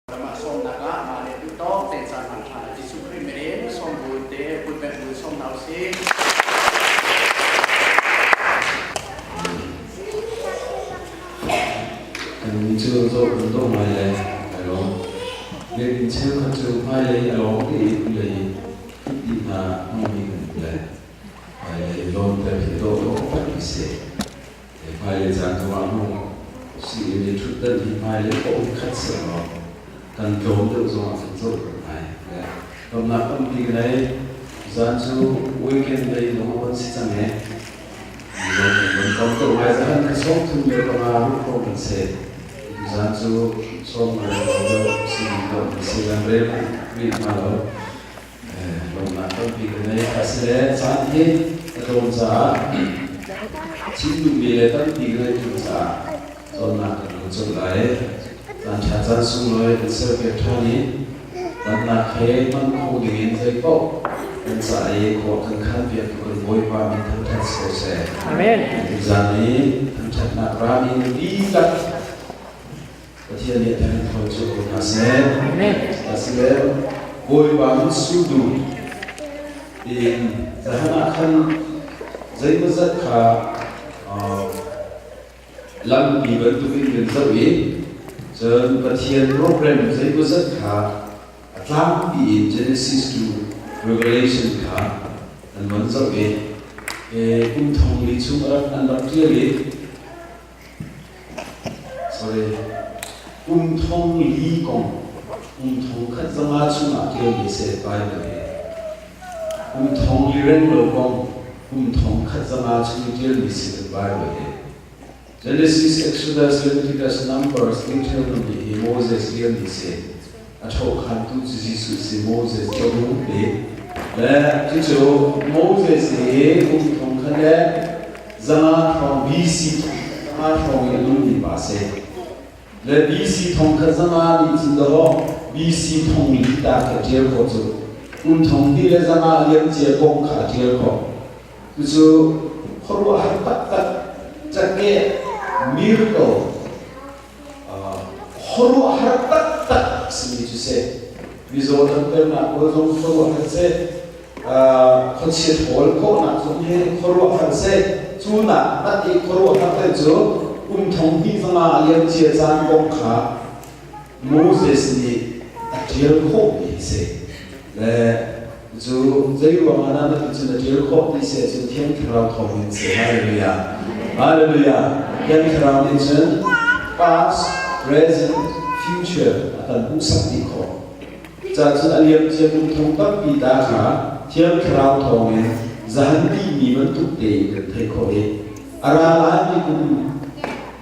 Ramah sawmnak ah mah le duhtawk tein caan hman ṭhan ah Jesuh Khrih min in sawm bu te kutbengh bu sawm hna usih. Kannih cu zoh kan dawh ngai le kai lawm. Biakinn cheukhat cu hmailei a lawng te i kulei ṭhut dih hna hmangmi kan um le hmailei lawmter hi dawh dawh tak a si. Hmailei caan zongah hmu sii i ṭhutdan hi hmailei ka um khat sehlaw kan tlawm deuh zongah kan zoh rih lai. Lawmhnak tampi ka nei. Zan cu weekend lei zong a von si cang i zong kan von tlawm deuh ngai. Zahan kha 35 ruhro kan si. Zan cu sawm ngai deuh si lo kan si kan rel rih hna lo. Lawmhnak tampi ka nei. Asile caan hi a tlawm caah chim duhmi le tampi ka ngeih ṭung caah cawnnak kan lo colh lai. Caan ṭha caan sunglawi kan serpiak ṭhan i dannak he hman kho dingin zeipaoh kan ca i khua kan khanpiaktu kan Bawipa min thangṭhat si ko seh. Amen. Tuzaan i thangṭhatnak rami na dihlak Pathian nih a kan thawl cu ko hna seh. Asile Bawipa min sudu in zahan ah khan zeimawzat kha lampi bantukin kan zoh i cun Pathian program zeimawzat kha a tlangpi in Genesis to Revelation kha an von zoh i kum thong li chung an rak ṭial i Sorry. Kum thong li kong kum thong khat zanga chungah ṭialmi si Bible hi. Kum thong li reng lo kong kum thong khat zanga chung i ṭialmi si Bible hi. Genesis, Exodus, Leviticus, Numbers, Deuteronomy hi Moses ṭialmi si. A ṭhohkhantu cu Jesuh si Moses cabu te. Le cucu Moses hi kum thong khat le zanga hrawng BC zanga hrawng i a nungmi pa si. Le BC thong khat zanga nih cun dawh BC thong li ta kha ṭial khawh cu kum thong hnih le zanga liam cia kong kha a ṭial khawh. Cucu khuaruahhar taktak cakeh miracle khuaruahhar taktak simi cu si. Mizaw damternak pawl zong khuaruahhar si. Khuachia ṭhawl khawhnak zong hi khuaruahhar si. Cu nak tak i khuaruahhar te cu kum thong hnih zanga a liam cia caan kong kha Moses nih a ṭial khawhmi hi si. Le cu zei ruangah dah na ti cun a ṭial khawh ti si ahcun Thiang Thlarau thawngin si. Hallelujah. Hallelujah. Thiang Thlarau nih cun past, present, future a kan hmuhsak dih khawh. Cacun a liam cia kum thong tampi ta kha Thiang Thlarau thawngin zahan dihmi bantuk tein kan theih khawh i a ra laimi kum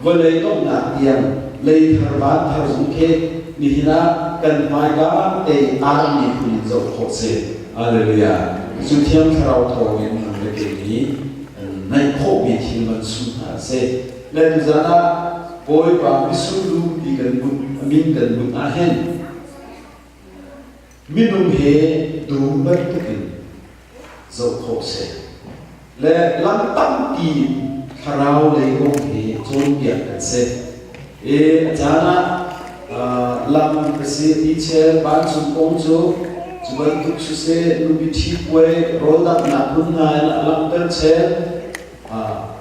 vawlei donghnak tiang lei thar van thar zung khi nihin ah kan hmaika te armi phun in zoh khawh si. Hallelujah. Cu Thiang Thlarau thawngin an va ke i naih khawhmi thil man sung hna a si. Le tuzan ah Bawipa misurlu ti kan but a min kan but ah hin Minung he dum bantukin zoh khawh si. Le lam tampi thlarau lei kong hi cawnpiak kan si. I a caan ah lam ka si ti chel vancung kong cu cu bantuk siseh nupi ṭhi puai rawldanghnak hmun hna in a langhter chel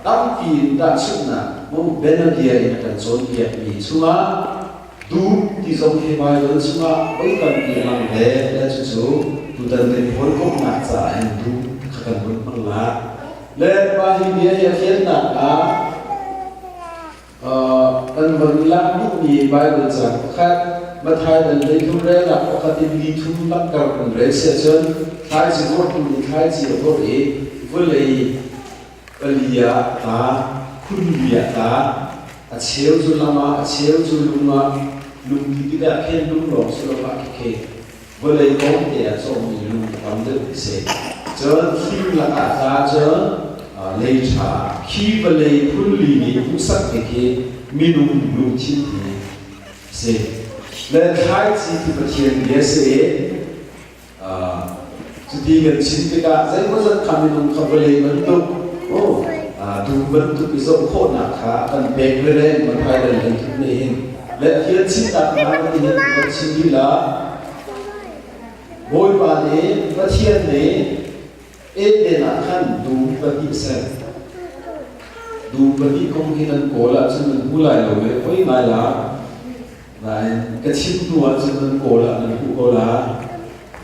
tampi in tahchunhnak mu bianabia in a kan cawnpiakmi chungah Dum ti zong hi Baibal chungah voi tampi a lang ve. Le cucu tutan kan i hawikomhnak caah hin dum kha kan vun hmang la. Le mah hi bia hi a fiannak ah kan von lak duhmi Baibal caang pakhat Matthai dal 13 relnak pakhat in li thum lakter kan rel si ahcun thlaici vorhtu nih thlaici a vorh i vawlei pali ah tla, phunli ah tla, a cheu cu lam ah, a cheu cu lung ah, lung ti tikah khin lung lawng si lo ah khikhe vawlei kong te ah cawhmi lung a tam deuh ti si. Cun hling lakah tla cun lei ṭha khi vawlei phunli nih hmuhsak te khi minung lungthin hi si. Le thlaici ti Pathian bia si i Cuti kan chim tikah zeimawzat kha minung kha vawlei bantuk dum bantuk i zoh khawhnak kha a kan pek rere Matthai dal 13 nih hin. Le fian chinnak hna ti hin kan chim lila. Bawipa nih Pathian nih Eden ah khan dum pahnih ser. Dum pahnih kong hi nan kawl ahcun nan hmu lai lo ve poi ngai la. Nain ka chim hnu ahcun nan kawl ah nan hmuh ko la.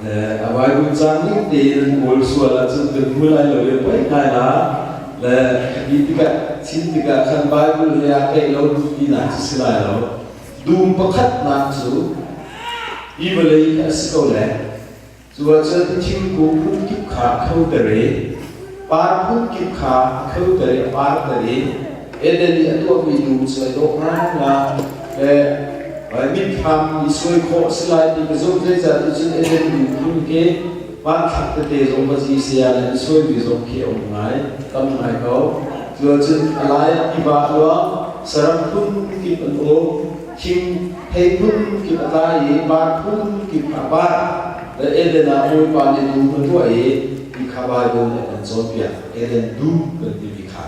Le a Bible cang ning tein nan kawl sual ahcun kan hmu lai lo ve poi ngai la. Le hi tikah chim tikah khan Bible he aa keih lo tinak cu si lai lo. Dum pakhatnak cu hi vawlei kha a si ko le cu ahcun thingkung phun kip kha a khoter i par phun kip kha a khoter i a parter i Eden i a tuahmi dum cu ai dawh ngaingai le mitthlam i suai khawh a si lai ti ka zumh. Zeicahtiah cun Eden dum phun khi hmanthlak tete zong va saya le an suaimi zong khi a um ngai, tam ngai ko. Cu ahcun a lai ah tiva a luang, saram phun kip an um, thing thei phun kip a tlai i par phun kip a par. Le Eden ah Bawipa nih dum a tuah i ti kha Baibal nih a kan cawnpiak. Eden dum kan timi kha.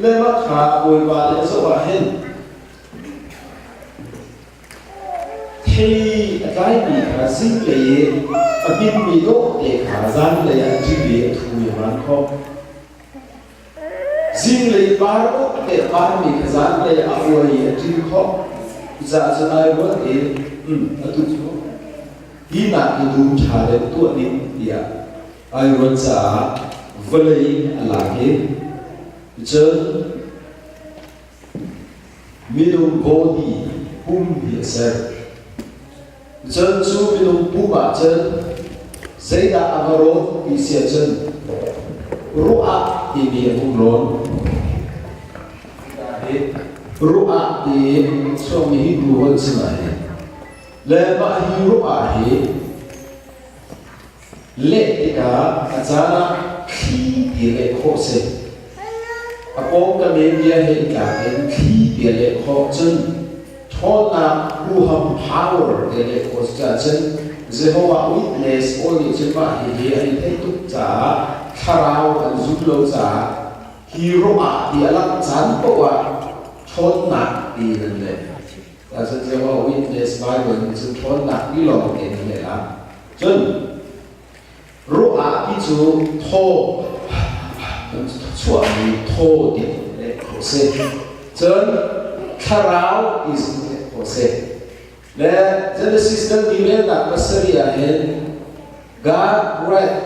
Le mah kha Bawipa nih a zoh ah hin Thei a tlaimi kha zinglei i a hminmi dawhte kha zanlei ah a ṭil i a thu i a van khawh. Zinglei par dawhte a parmi kha zanlei ah a uai i a ṭil khawh. Cucaah cun ai ruat i, atu cu hi nak hi dum ṭha deuh tuah ning tiah ai ruat caah vawlei a lak i cun Minung body pum hi a ser. Cun cu minung pum ahcun zeidah a va rawn ti si ahcun ruah timi a hung rawn. Ruah ti chuakmi Hebrew holh si lai. Le mah hi ruah hi Leh tikah a caan ah thli ti leh khawh si. A pawngkam i bia he i tlak in thli ti leh khawh cun ṭhawnnak huham power ti leh khawh si cun Jehovah Witness pawl nih cun mah hihi an i theih tuk caah thlarau an zum lo caah hi ruah ti a langh caan paoh ah ṭhawnnak ti an leh. Cun Jehovah Witness Bible nih cun ṭhawnnak ti lawng tein an leh la. Cun ruah ti cu thaw kan chuahmi thaw ti leh khawh si. Cun thlarau ti zong leh khawh si. Le Genesis kan ti relnak pasarih ah hin God breath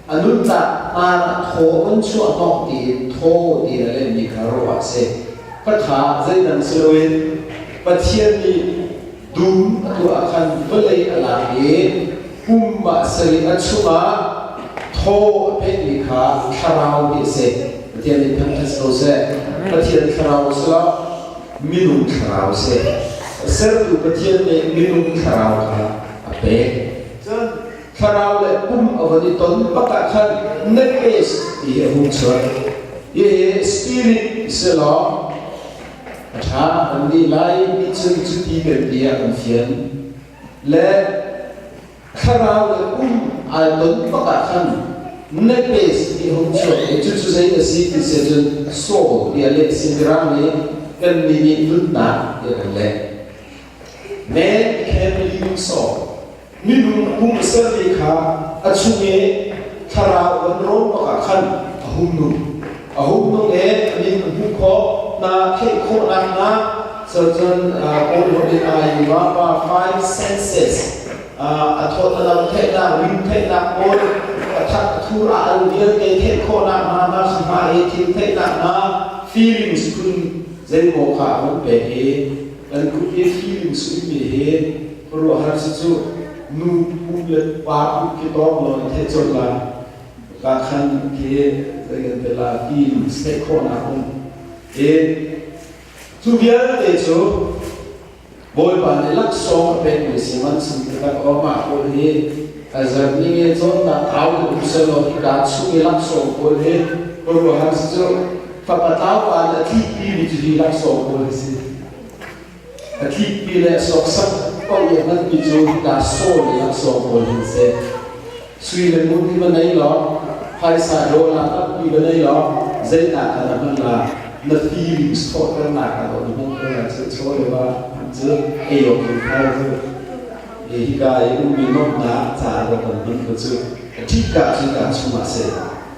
a nunnak hmaan ah thaw an chuah hnawh tiin thaw ti a lehmi kha ruah a si. Kha zeidang si loin Pathian nih dum a tuah ah khan vawlei a lak i pum ah ser i a chungah thaw a pekmi kha thlarau ti a si. Pathian nih thangṭhat si ko seh. Pathian thlarau si lo, minung thlarau si. Sertu Pathian nih minung thlarau kha a pek. Cun thlarau le pum a von i ton bak ah khan nephesh ti hi a hung chuak. Hihi spirit si law a ṭha kan nih lai ti cun cuti kan ti ah kan fian. Le thlarau le pum ai ton bak ah khan nephesh ti hung chuak i cucu zei a si ti si cun soul tiah leh si Mirang nih kan nih nih nunnak tiah kan leh. Man can live soul. Minung pum a sermi kha a chung i thlarau an rawn bak ah khan a hung nung. A hung nung i a min a hmuh khawh na theih khawhnak na cun Kawl holh in ai pa five senses a thawt a lam theihnak rim theihnak pawl a that a thur a al vialte theih khawhnak hna na hma i thil theihnak hna feelings phun zeimaw kha a hun pek i kan kut i feelings ummi hi khuaruahhar si cu nu pum le pa pum khi tawng law na theih colh la ka khan khi zei kan te la feelings theih khawhnak um i cu vialte cu Bawipa nih laksawng a pekmi si man sung taktak aw mah pawl hi a zer ning i cawnnak au ka duh selaw hika chung i laksawng pawl hi khuaruahhar si cu fapa tlau pa nih a tlikpi mi cu hi laksawng pawl hi si a tlikpi le a sawksak paoh i a hmanmi cu hika saw le laksawng pawl hi si sui le ngun hi va nei law phaisa dollar tampi va nei law zeinak kha na hman la na feelings thawhternak ah na hman ko la chaw le va. Cu ei awk kan har cu. Hika i ummi nuamhnak caah rak kan hman ko cu. Ṭhika cu ka chungah si.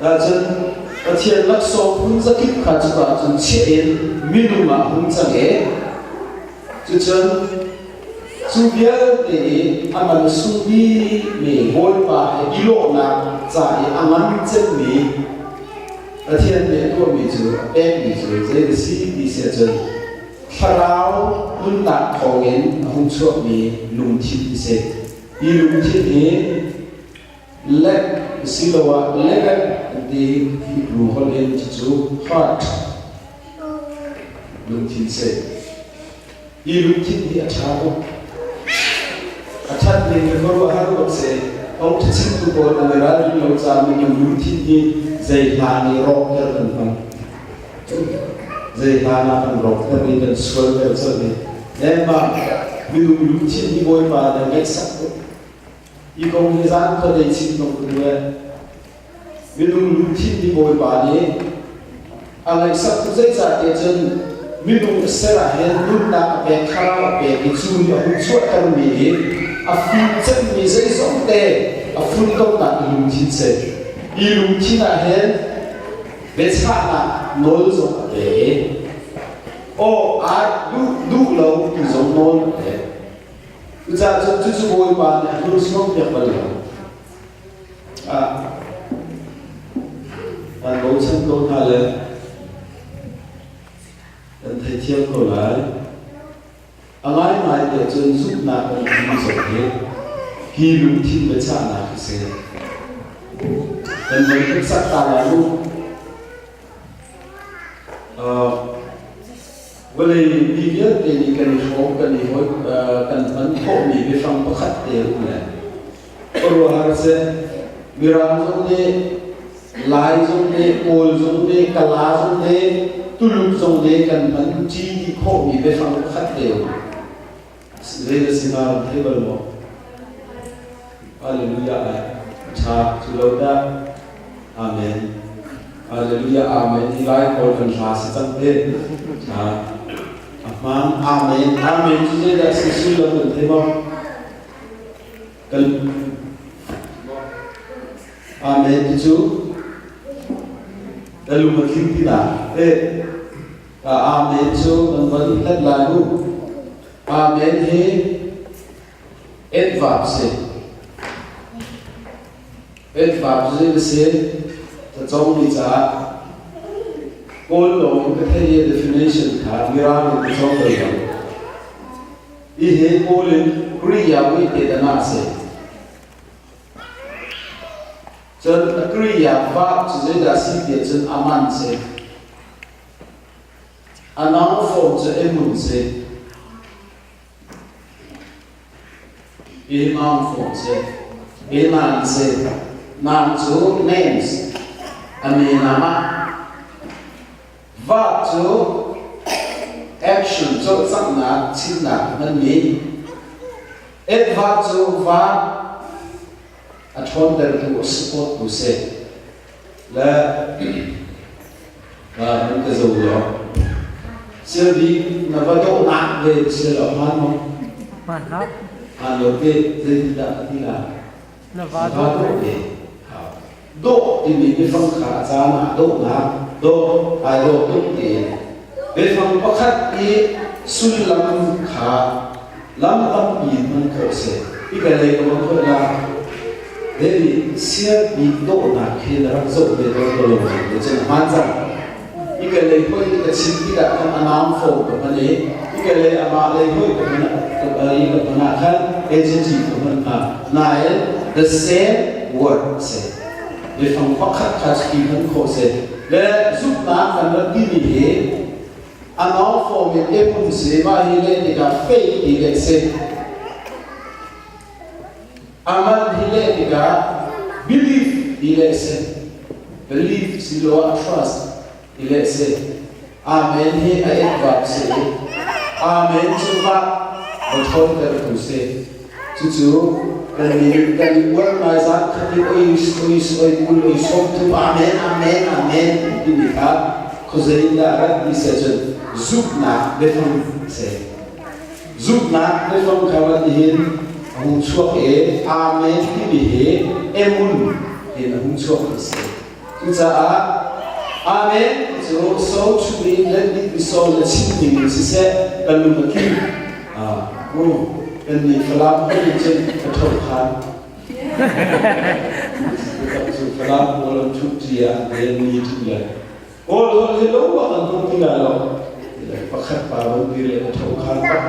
Ahcun Pathian laksawng phun zakip kha cuka cun chiah in minung ah hung cang i cucun cu vialte i a man sung bikmi Bawipa he i lawhnak ca i a ngan cemmi Pathian nih a tuahmi cu a pekmi cu zei a si ti si ahcun thlarau nunnak thawngin a hung chuakmi lungthin a si. Hi lungthin hi Lek asiloah lekek an ti. Hebrew holh in cucu heart, lungthin si. Hi lungthin hi a ṭha tuk. A ṭhat ning le khuaruahhar bak si. Thawngṭha chimtu pawl an i ralrin lo caah minung lungthin hi zei hla nih rawkter kan hmang. Zei hla ah kan rawkter i kan sualter colh i lengmah minung lungthin hi Bawipa nih a ngaihsak tuk. Hi kong hi zan khuadei chim zong ka duh. Minung lungthin hi Bawipa nih a ngaihsak tuk zeicahtiah cun minung a ser ah hin nunnak a pek, thlarau a pek i cu nih a hun chuahtermi hi a fim cemmi zeizong te a funtomnak lungthin si. Hi lungthin ah hin biachahnak nawl zong a pek i aw ai duh duh lo ti zong nawl a pek. Cucaah cun cucu Bawipa nih a hnursuang piak bal lo. Ah, kan bochan ko hna le kan theithiam ko lai. A ngaingai te cun zumhnak kan um zong hi hi lungthin biachahnak hi si. Kan van hniksak ta lai mu. Vawlei mi vialte nih kan i hrawm, kan i hawi, kan hman khawhmi biafang pakhat te um le khuaruahhar si. Mirang zong nih, Lai zong nih, Kawl zong nih, Kala zong nih, Tuluk zong nih kan hman ṭi dih khawhmi biafang pakhat te um. Zei na si hnga ram thei bal maw? Hallelujah ai. Ṭha cu lo dah. Amen. Hallelujah Amen. Hi lai kawl kan hla si cang te. Ṭha. A hmaan Amen. Amen cu zeidah si sullam kan thei maw? Kan Amen ti cu ka lung a tling ti dah. Eh, Amen cu kan van hlat lai mu. Amen hi adverb si. Adverb cu zei si? Cacawngmi caah Kawl lawng in ka theih i definition kha Mirang in ka cawng bal lo. Hihi Kawl in Kriya ui te dana a si. Cun a Kriya verb cu zeidah si tiah cun aman si. A noun form cu emun si. Hi noun form si. Hi naan si. Naan cu names. A me nama. Verb cu action cawlcanghnak chimnak hmanmi. Adverb cu verb a ṭhawntertu a support tu si. Le nan ka zo law Sylvie na va dawhnak ve si lo hmaan maw? Hmaan hlah. Hmaan lo te zeitindah ka ti la? Na va dawh ve. Dawh timi biafang kha a caan ah dawhnak dawh ai dawh tuk tiin biafang pakhat i sullam kha lam tampi hman khawh si. Hi ka lei ka van khawh la. Hei siarpi dawhnak khi na rak zoh ve tawn ko lo le cun hmaan cang. Hi ka lei hoi ka chim tikah khan a naam fawm ka hman i hi ka lei amah lei hoi ka hman i ka hman ah khan agency ka hman hna. Nain the same word a si. Biafang pakhat kha cuti hman khawh si. Le zumhnak kan rak timi hi a naam fawm in epum si mah hi leh tikah faith ti leh si. A man hi leh tikah belief ti leh si. Belief siloah trust ti leh si. Amen hi a adverb si i Amen cu va va ṭhawntertu si. Cucu kan nih kan i uar ngai zat khat i oi oi oi 20 oi 30 Amen Amen Amen timi kha khuazei in dah rat ti si ahcun zumhnak biafang a si. Zumhnak biafang kha rat hin a hung chuak i Amen timi hi emun in a hung chuak a si. Cucaah Amen ti cu so chung in let dih so le chim ding in siseh kan lung a tling. Kan nih Falam holh in cun ka tho khan. Cu Falam pawl an ṭhut ṭi ah an ni ṭi le Kawl holh hi lo bak an tum ti lai lo. Pakhat pa van dir le ka tho khan bak.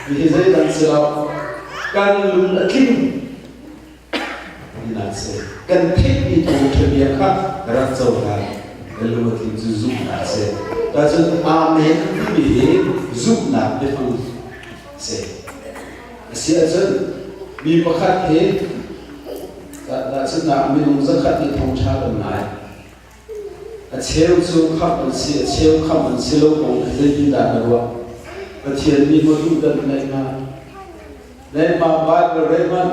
Hi zeidang si lo. Kan lung a tling. Tinak si. Kan theihmi thawngṭha bia kha rak cohlan. Kan lung a tling cu zumhnak si. Cun Amen timi hi zumhnak biafang si. A si ahcun mi pakhat hi tahchunhnak minung zakhat nih thawngṭha kan ngai. A cheu cu khamh an si, a cheu khamh an si lo kong hi zeitindah na ruah? Pathian nih maw duhdan a neih hnga? Nangmah Baibal rel hmanh.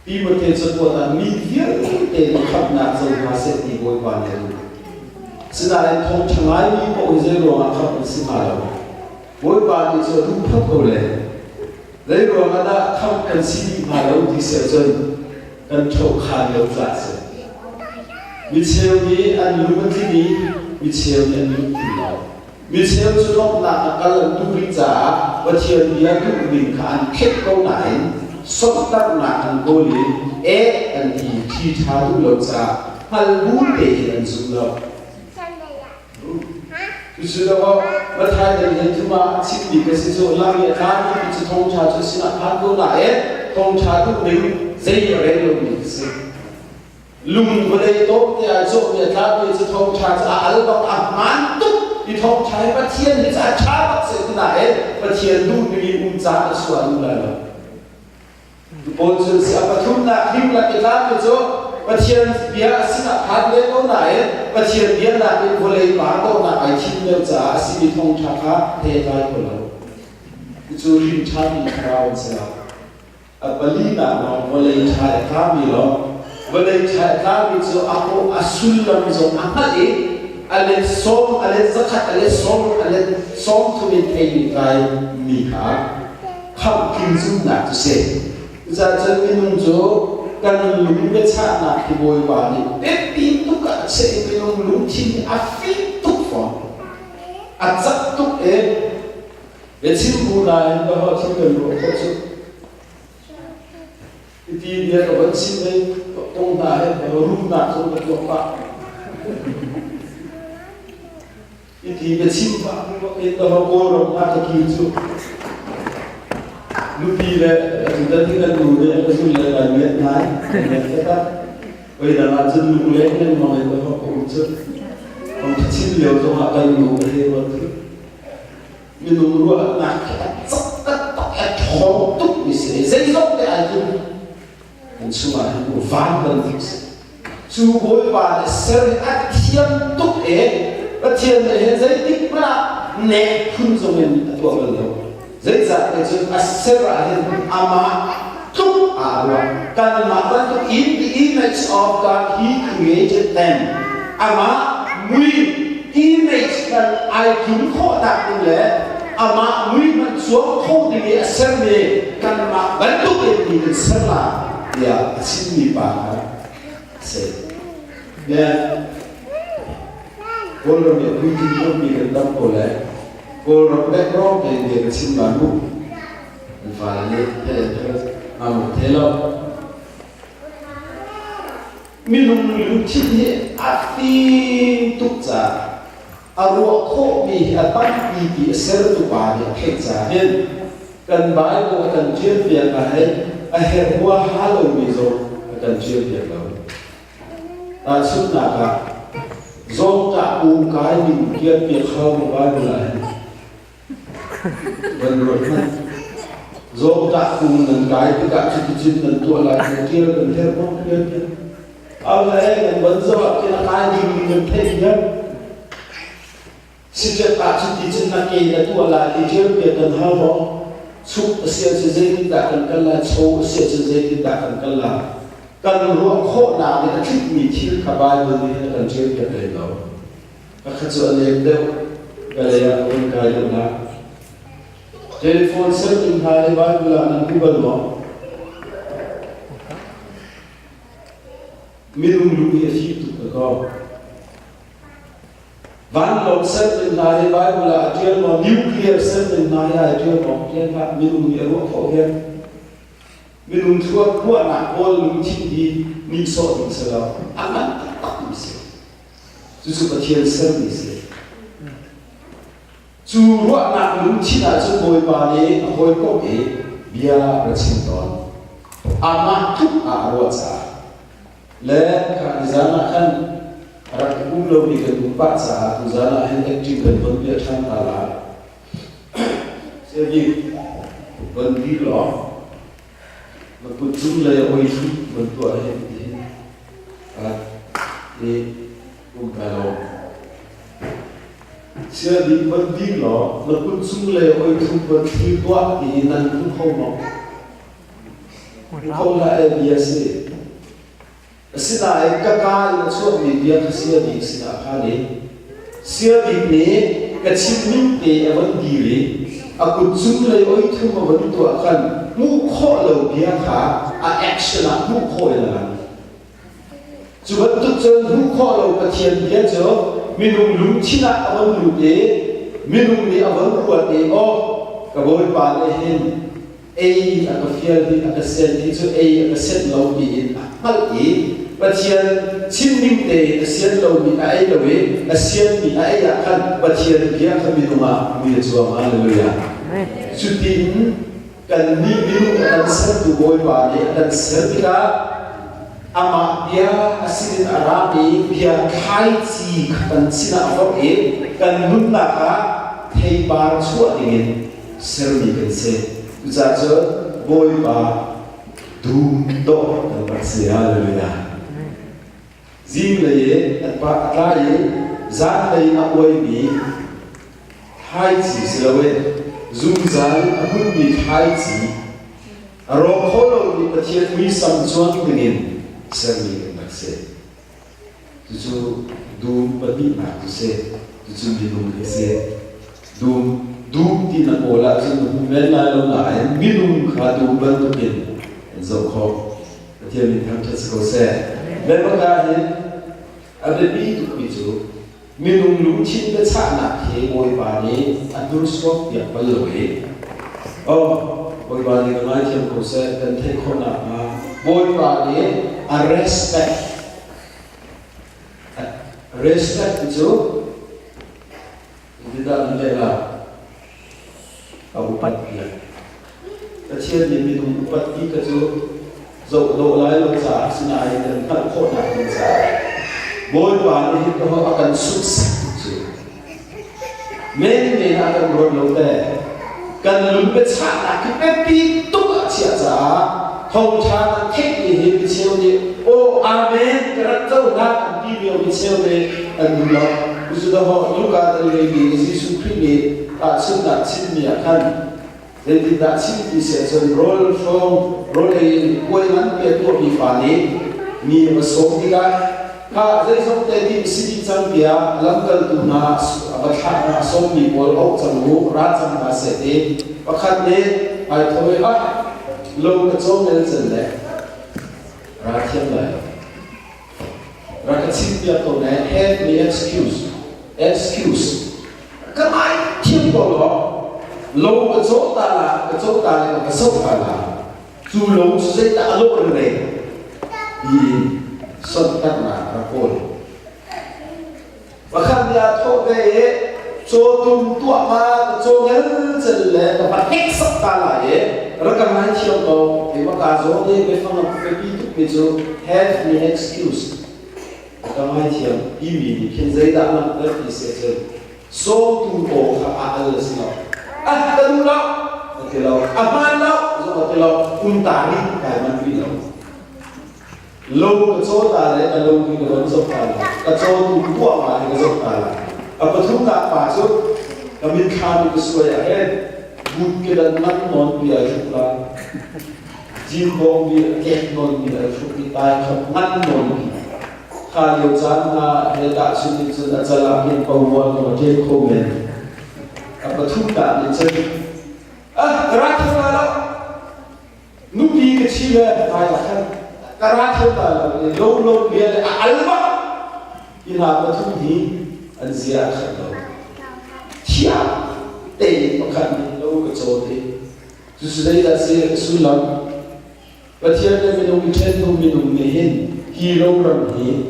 Timote cakuat ah mi vialte nih khamhnak co hna seh ti Bawipa nih a duh. Sinain thawngṭha ngaimi paoh hi zei ruangah khamh an si hnga lo? Bawipa nih cu a duh phot ko le zei ruangah dah khamh kan si dih hnga lo ti si ahcun kan ṭhohkhan lo caah a si. Mi cheu nih an lung a tling i mi cheu nih an lung tling lo. Mi cheu cu lawmhnak a kal an duh rih caah Pathian bia duhning kha an theih ko nain sawhtarnak an kawl i eh an ti ṭhi ṭha duh lo caah hngal bu tein an zum lo. Cucu Matthai dal hlei thum ah chimmi ka si cu lam i a tlami ti cu thawngṭha cu sinah phan ko nain thawngṭha duhning zei a rel lomi ka si. Lung vawlei tawm te ah cawhmi a tlami cu thawngṭha cu a al bak a hmaan tuk i thawngṭha hi Pathian hi cu a ṭha bak si ti nain Pathian duhning i um caan a chuah duh lai lo. Paul cu si a pathumnak hlim lak i tlami cu Pathian bia a sinah phan ve ko nain Pathian bia nakin vawlei par dawhnak ai thim deuh caah a simi thawngṭha kha thei a tlai kho lo. Cucu hrin ṭhanmi thlarau an si lo. A palinak lawng vawlei ṭha i tlami lawng vawlei ṭha i tlami cu a kawh a sullam zong a hngalh i a let sawm a let zakhat a let sawm a let sawm thum in theimi tlai mi kha khamh tling zumhnak cu si. Cucaah cun minung cu kan lung biachahnak hi Bawipa nih biapi tuk ah a chiah i minung lungthin hi a fim tuk fawn. A cak tuk i biachim bu nain ka ho thil kan ruah khawh cu. Hiti bia ka von chim i tong hna he rumnak zong ka tuak pah. Hiti biachim pah in ka Kawlram ah ka kir cu nupi le tutan hi kan nu nih ka zul le kai miat ngai miat taktak oi dang ah cun lungleng lengmang in ka ka um cu ong thachin lio zong ah kan nu ka he ruat cu minung ruahnak khi a cak taktak a ṭhawng tuk mi si zeizong te ai tlum kan chungah hin van bantuk si Cu Bawipa nih ser hi a thiam tuk i Pathian nih hin zeitik hmanh ah nek phun zong in a tuah bal lo. Zeicah ti cun a ser ah hin amah tluk aa ruah. Kanmah bantuk in the image of God he created them. Amah mui image kan ai tlum khawhnak ding le amah mui hmanh cuang kho ding i a sermi kanmah bantuk in mi kan ser la tiah a chimmi pa kha a si. Le Kawlram i puitling tampi kan tam ko le Kawlram background tein bia ka chim la mu. An fale nih the the nga the lo. Minung lungthin hi a fim tuk caah a ruah khawhmi hi a tampi ti a sertu pa nih a theih caah hin kan Bible a kan ṭialpiak ah hin a herh huaha lomi zong a kan ṭialpiak lo. Tahchunhnak ah, zawngṭah kung kai ning ṭialpiak hau maw Bible ah hin? Van ruat hmanh. Zawngṭah kung nan kai tikah cuticun nan tuah lai ti ṭial kan herh maw? Ṭialpiak. Au le nan van zoh ah khin a kai ding nan theih diam. Siṭet ah cuti cun na ke na tuah lai ti ṭialpiak kan hau maw? Chuk a si ahcun zeitindah kan kal lai? Cho a si ahcun zeitindah kan kal lai? Kan ruah khawhnak nih a tlikmi thil kha Baibal nih hin a kan ṭialpiak hlei lo. Pakhat cu a lem deuh. Kalay ah ka vun kai deuh hna. Telephone serning hna hi Bible ah nan hmu bal maw? Minung lung hi a fim tuk ka ko. Vanlawng serning hna hi Bible ah a ṭial maw? Nuclear serning hna hi ai ṭial maw? Ṭial hlah. Minung nih a ruah khawh hian. Minung thluak ruahnak pawl lungthin hi nihsawh ding si lo. A ngan taktak mi si. Cucu Pathian sermi si. Cu ruahnak lungthin ahcun Bawipa nih a hawikom i bia a chim tawn. Amah tluk ah a ruah caah le kha nizan ah khan a rak i um lomi kan um pah caah tuzan ah hin active kan von piah ṭhan ta lai. Sebik von dir law na kut cung lei a oi thlu von tuah he ti hin i um kai lo. Chia bik von dir law na kut cung lei oi thlu von thlir tuah ti hi nan hmu kho maw? Hmu kho hlah e bia si. Asinain ka kaa in a chuakmi bia kha sia bik sinah khan i sia bik nih ka chim ning te a von dir i a kut cung lei oi thum a von tuah khan hmuh khawh lo bia kha a action ah hmuh khawh in a lang. Cu bantuk cun hmuh khawh lo Pathian bia cu minung lungthin ah a von lut i minung nih a von ruat i aw ka Bawipa nih hin ei a ka fial hi a ka senh hi cu ei a ka senh lo tiin a hngalh i Pathian chimning tein a sian lomi a ei lo i a sianmi a ei ah khan Pathian bia kha minung ah mui a cuang. Hallelujah. Cutin kannih minung a kan sertu Bawipa nih a kan ser tikah amah bia a sinin a rami bia thlaici kha kan sinah a vorh i kan nunnak ah theipar chuah dingin sermi kan si. Cucaah cun Bawipa dum dawh kan rak si. Hallelujah. Zinglei i a tlai i zanlei a uaimi thlaici si loin zungzal a hmunmi thlaici a rawk kho lomi Pathian muisam cuang dingin sermi kan rak si. Cucu dum pahnihnak cu si. Cucu minung hi si. Dum, dum ti na kawl ahcun na hmu men lai lo nain minung kha dum bantukin an zoh khawh. Pathian min thangṭhat si ko seh. Lemaka hin a biapi tukmi cu minung lungthin biachahnak hi Bawipa nih a hnursuak piak bal lo i oh Bawipa nih ka ngaithiam ko seh kan theih khawh nakhnga Bawipa nih a respect respect cu zeitindah nan leh la a upat piak Pathian nih minung upat ti ka cu zoh dawh lai lo caah asinain kan hngalh khawhnak ding caah Bawipa nih hin ka a kan suksak tuk cu men men ah kan ruat lo te kan lung biachahnak khi biapi tuk a chiah caah thawngṭha kan theihmi hi micheu nih aw amen ka rak cohlan an ti lio micheu nih an duh lo cucu Luka kan rel Jesuh Khrih nih tahchunhnak chimmi ah khan Zeitindah chim ti si ahcun rawl hrawng rawl ei in puai nganpi a tuahmi pa nih mi a va sawm tikah kha zeizong te dih si dih cang tiah lamkaltu hna a va thlah hna a sawmmi pawl auh cang u ra cang hna seh ti pakhat nih ai tho i ah lo ka cawmel cen le ra thiam lai lo rak ka chim piak ko ne have me excuse excuse ka ngai thiam ko lo lo ka caw ta la ka caw ta le ka soh ta la cu lo cu zeidah a lawh re ti sonhtarnak rak kawl pakhat nih aa thawh ve i cawtum tuah ma ka caw ngel cel le ka va hneksak ta lai i rak ka ngai thiam ko keimah ka zawn i biafang a biapi tukmi cu have me excuse ka ngaithiam timi nih khin zeidah langhter ti si ahcun sawmtu aw kha a al a si lo a ka duh lo a ti lo a hmaan lo zong a ti lo um ta rih kai manh rih lo lo ka caw ta le ka lo hi ka von zoh ta la ka cawtu tuah ma hi ka zoh ta la a pathumnak pa cu ka mitthlam i ka suai ah hin but kedan ngan nawn pi ai hruk la Jinbawng mi a tlek nawn mi a hruk i tai khat ngan nawn mi kha lio caan hna he tahchun in cun a cal ah khin povuan ka va ṭem kho men. A pathumnak nih cun ah ka ra thiam lai lo. Nupi ka chi le hmai ah khan ka ra thiam lai lo i lo lo bia le a al bak. Hi hna pathum hi an zia a khat lo. Thiang tein pakhat nih lo ka caw te. Cucu zeidah a si sullam? Pathian le minung i ṭhen hnu minung nih hin hi loram hi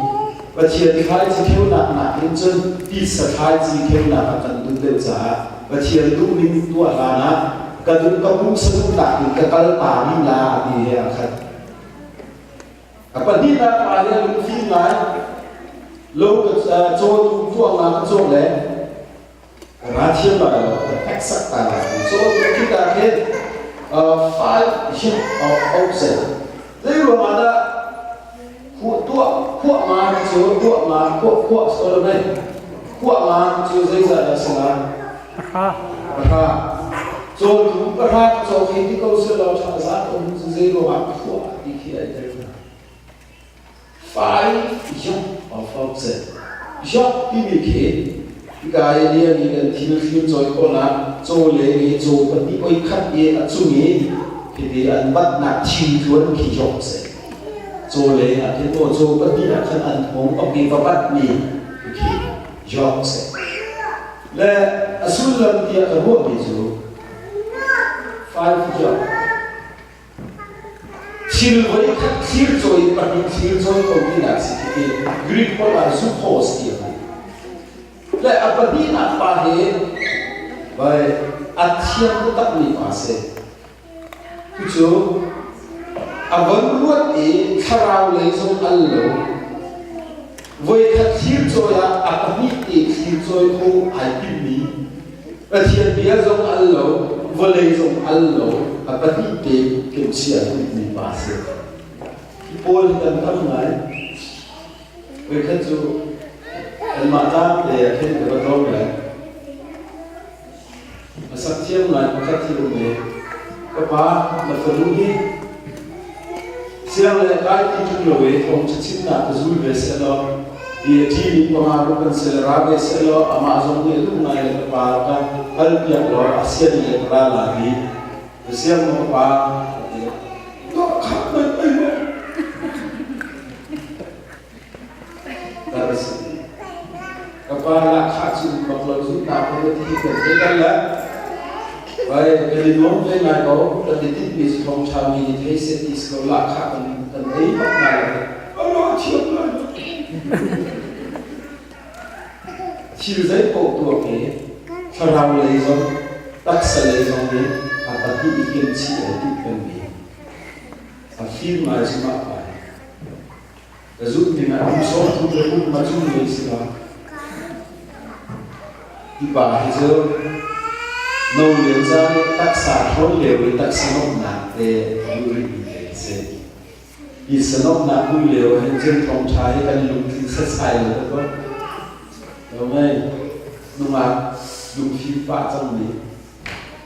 Pathian thlaici kheunak nakin cun titsa thlaici kheunak a kan duh deuh caah Pathian duhning tuah hlanah ka duh ka pumsa duhnak in ka kal ta rih la ti he aa khat. A pahnihnak pa hi a lungfim ngai. Lo ka cawtu tuah nga ka cawk le Ra thiam lai lo, ka hneksak ta lai. So khika khin 5 hit of oxen. Zei ruang ah dah khuah tuah khuah nga cu tuah nga khuah khuah so lo nei. Khuah nga cu zeizah dah si la? Pahra. Pahra. Cawtu pahra caw khi ti ko se lo tha za um cu zei ruang ah khuah ti khi ai tel hna. 5 yoke of oxen. Yoke timi khi hika i lian in an thil thil cawi khawhnak caw le i caw pahnih oi khat i a cung i hiti an batnak thing tluan khi yoke si. Caw le ah khin maw caw pahnih ah khan an hmawng ok i va batmi khi yoke si. Le a sullam tiah ka ruahmi cu 5 yoke. Thil voikhat thir cawi pahnih thir cawi ko tinak si khi Greek holh ah zuphos ti a hman. Le a pahnihnak pa hi vai a thiam takmi pa si. Cucu a von ruat i thlarau lei zong al lo. Voikhat thir cawi ah a pahnih te thir cawi kho ai timmi Pathian bia zong al lo, vawlei zong al lo, a pahnih te kemchia mi pa si. Hi pawl hi kan tam ngai. Voikhat cu kanmah tlang te ah khin ka va tlawng lai. A sak thiam ngai pakhat hi um ve. Ka pa, na fanu hi siang le kai ti ṭung lo i thawngṭha chimnak ka zul ve sehlaw i a ṭimi panga ruk kan si le ra ve sehlaw amah zong nih a duh ngai le ka pa ka halpiak law a sian le ka ra la ti. Ka siang maw ka pa? Ka ti. Tuah khak mai mai maw? Tar a si. Ka pa lahkhah cu bak lo zumhnak he ti kan thei kan le vai kan i nuam ve ngai ko kan i tinhmi cu thawngṭha mi nih thei seh ti si ko lahkhah kan kan ei bak hna lo alo thiam lai thil zei paoh tuak hi thlarau lei zong taksa lei zong nih a pahnih i kimchih ai timh pengmi a fim ngai cu mah pa hi Ka zumh ning ah kum 30 le kum ma cung mi si lo. Hi pa hi cu no lio caan i taksa ṭhawn lio i taksa nuamhnak te a duh rihmi te a si. Hi sanuamhnak duh lio ah hin cun thawngṭha hi kan lungthin setsai lo tuk ko. Lo mei nungak lungfim pah cangmi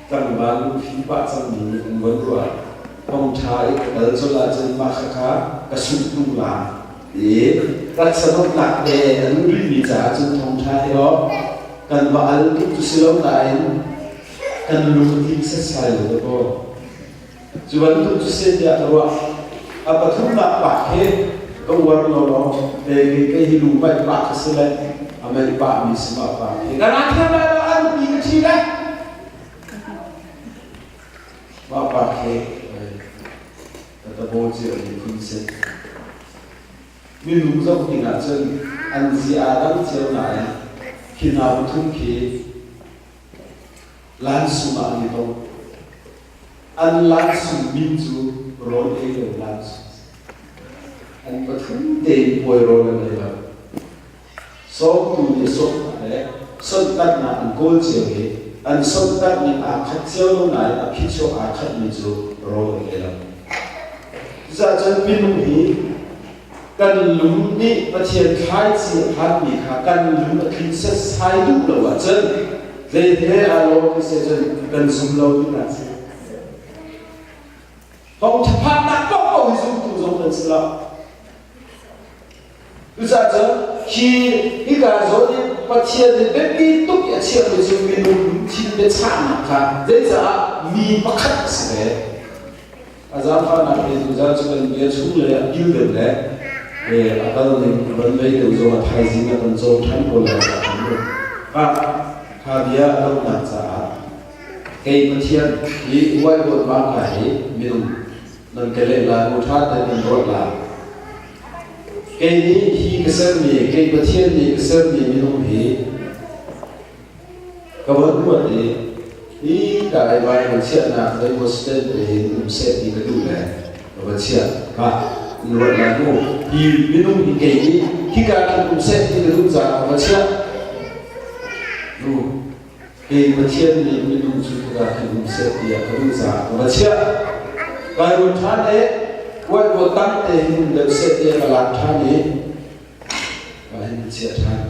tlangval lungfim pah cangmi nih an von ruah. Thawngṭha i ka kal colh ahcun mah khakha ka sungh tung la i taksa dawtnak he a duh rihmi caah cun thawngṭha hi aw kan va al tuk cu si lo nain kan lungthin setsai lo dakaw. Cu bantuk cu si tiah ka ruah. A pathumnak pak hi ka uar lawlaw kei kei hi lungvaih pah ka si le a meih pahmi si mah pak hi. Ka ra thiam lai lo, a nupi ka ṭhi lai. Mah pak hi ka tabaw cio mi phun si. Minung zoh ding ahcun an zia aa dang cio nain khi hna pathum khi Lansung ah an i tong. An lansung min cu rawl ei lo lansung. An pathum tein puai rawl an ei lo. Sawmtu nih sawmnak le sonhtarhnak an kawl cio i an sonhtarh ning aa khat cio lo nain a phichuak aa khatmi cu rawl an ei lo. Cucaah cun minung hi kan lung nih Pathian thlaici a phanmi kha kan lung a tlin setsai duh lo ahcun zei he aa lawm ti se cun kan zum lo tinak si. Thawngṭha phannak paohpaoh hi zumtu zong kan si lo. Cucaah cun hi hika zawn i Pathian nih biapi tuk i a chiahmi cu minung lungthin biachahnak kha zeicah mi pakhat a si ve. A zaangfahnak he tuzan cu kan bia chung le a kil deuh le a kal ning van vei deuh zong a thaizing a kan cawm ṭhan ko lai caah kan um. Ah, kha bia a donghnak caah kei Pathian hi whiteboard bang ka hi minung nan ka leh lai mu ṭha tein nan ruat lai. Kei nih hi ka sermi, kei Pathian nih ka sermi minung hi Ka von ruat i hi ka ei vai van chiahnak zeimaw stand te hin um seh ti ka duh le ka va chiah. Ka in ruat lai mu. Hi minung hi kei nih hika khin um seh ti ka duh caah ka va chiah. Nu, kei Pathian nih minung cu hika khin um seh tiah ka duh caah ka va chiah. Kai ruat ṭhan le whiteboard tang te hin um deuh seh tiah ka lak ṭhan i ka hin chiah ṭhan.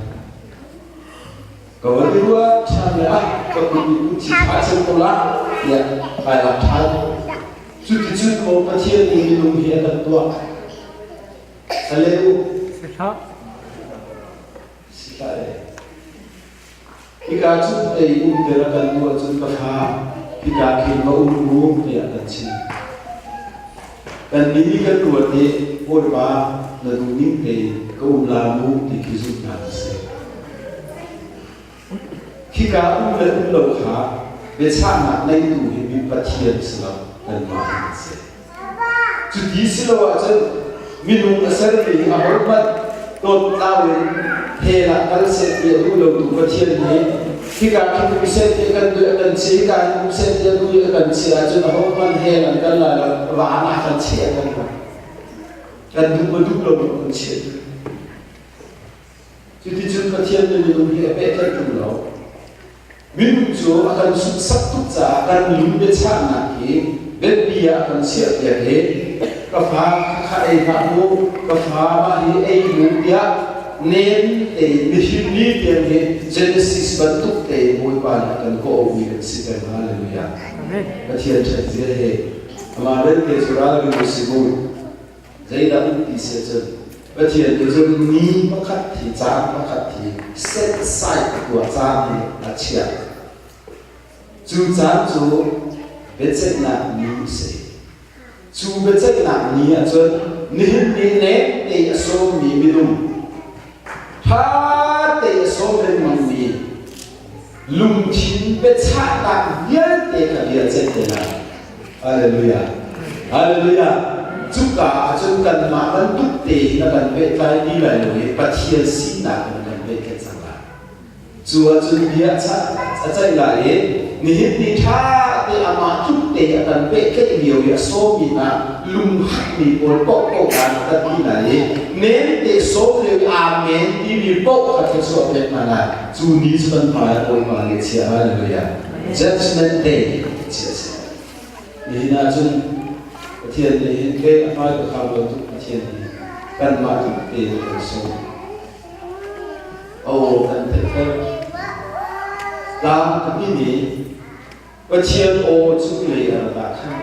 Ka van i ruah ṭhan le ah ka kut nih kut thi ṭha cem ko la tiah kai lak ṭhan. Cuticun maw Pathian nih minung hi a kan tuah? Sale u. Si hlah. Si hlah e. Hika cu ei um te ra kan tuah cun ka fa hika khin va um mu tiah kan chim. Kan nih kan ruat i Bawipa na duhning tein ka um la mu ti khi zumhnak a si. Khika um le um lo kha biachahnak ngeitu hi mi Pathian si lo kanmah hi kan si. Cuti si lo ahcun minung a sermi hi ahohmanh dawtlau in hell ah kal seh ti a duh lotu Pathian nih hika khi um seh ti a kan duh a kan si hika hin um seh ti a duh i a kan si ahcun ahohmanh hell an kal lai lo van ah kan chiah kan kan duh ma duh lo kan chiah. Cuticun Pathian nih minung hi a pehtlaih ṭung lo. Minung cu a kan sunsak tuk caah kan lung biachahnak hi biapi ah a kan chiahpiak i ka fa kha ei hlah mu, ka fa mah hi ei mu tiah nem tein mihim mi tiang hi Genesis bantuk tein Bawipa nih a kan kawh-auhmi kan si peng. Hallelujah. Pathian ṭhat zia he amah belte cu ralring u si mu. Zeidah um ti si ahcun Pathian nih cun ni pakhat hi caan pakhat hi set aside tuah caan hi a chiah. Cu caan cu biaceihnak ni a si. Cu biaceihnak ni ahcun nihin ni nek te a sawmmi minung ṭha te a sawm lengmangmi lungthin biachahnak vialte kha bia ceih te lai. Hallelujah. Hallelujah. Cuka ahcun kanmah bantuk tein a kan pehtlai ti lai lo i Pathian sinak in a kan pehtlaih cang lai. Cu ahcun bia a ceih lai i nihin ni ṭha te amah tluk te a kan pehtlaih lio i a sawmmi hna lunghakmi pawl paohpaoh kha a kan ti lai i men te sawm lio i amen timi paoh kha thluachuah pek hna lai. Cu ni cu kan hmai ah Bawipa nih a chiah. Hallelujah. Judgment Day chia si. Nihin ahcun Pathian nih hin ke a hmai ka kham lo tuk Pathian nih kanmah tluk tein kan sawm. Aw kan theihter. Tlang a nih Pathian aw cunglei a rat ah khan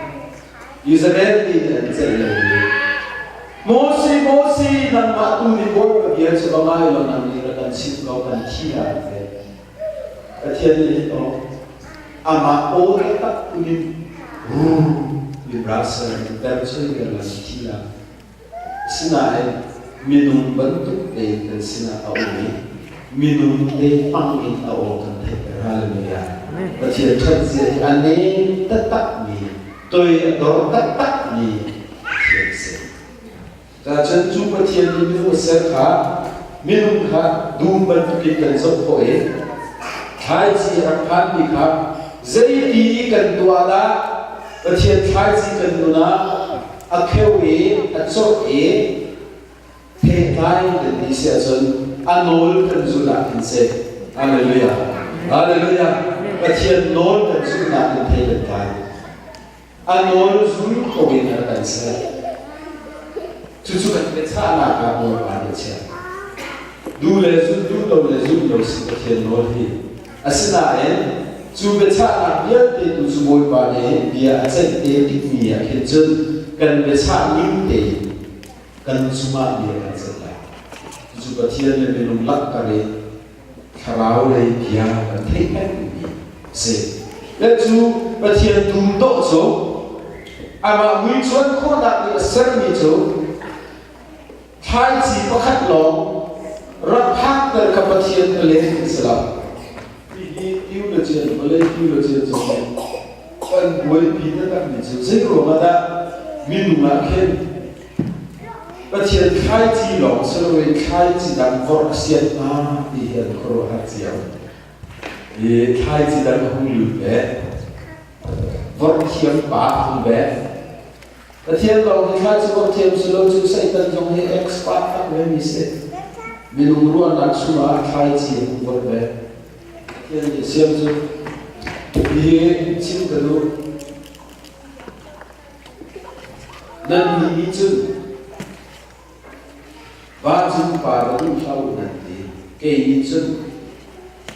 Israel mi nih an ceih lo i Moses, Moses, nangmah tu nih Bawipa bia cu va ngai law nang nih rak kan chimh ko kan thi lai an ti. Pathian nih hin aw amah aw taktak tunin Russell ter choi ber la thi la. Asinain minung bantuk tein kan sinah a um i minung te hmang in a aw kan theihter. Hallelujah. Pathian ṭhat zia hi a nem taktak mi, toi a dor taktak mi Pathian a si. Cun cu Pathian nih minung a ser kha minung kha dum bantukin kan zoh khawh i thlaici a rak phanmi kha zeiti kan tuah dah Pathian thlaici kan nun ah a kheu i a corh i theitlai kan ti si ahcun a nawl kan zulh ah khin si. Hallelujah. Hallelujah. Pathian nawl kan zulhnak in thei kan tlai. A nawl zul ko in a kan ser. Cucu kan biachahnak ah Bawipa nih a chiah. Du le zul duh lo le zul lo si Pathian nawl hi. Asinain cu biachahnak vialte tu cu Bawipa nih bia a ceih te tikmi ah khin cun kan biachah ning tein kan cungah bia kan ceih lai. Cucu Pathian le minung lak kar i Thlarau lei bia kan theih pengmi a si. Le cu Pathian dum dawh cu amah muicuan khawhnak nih a sermi cu thlaici pakhat lawng rak phakter kha Pathian palen an si lo. Hihi theologian, vawlei theologian zong nih kan buaipi taktakmi cu zei ruangah dah minung ah khin Pathian thlaici lawng si loin thlaici dang vorh a sian hna ti hi an khuaruahhar cio. I thlaici dang a hung lut ve. Vorh thiam pa a hung ve. Pathian lawng hi thlaici vorh thiam si lo cu Satan zong hi expert tak ve mi si. Minung ruahnak chungah thlaici a hung vorh ve. Pathian nih siam cu hi chim ka duh. Nannih nih cun vancung pa va duh hlah u nan ti. Kei nih cun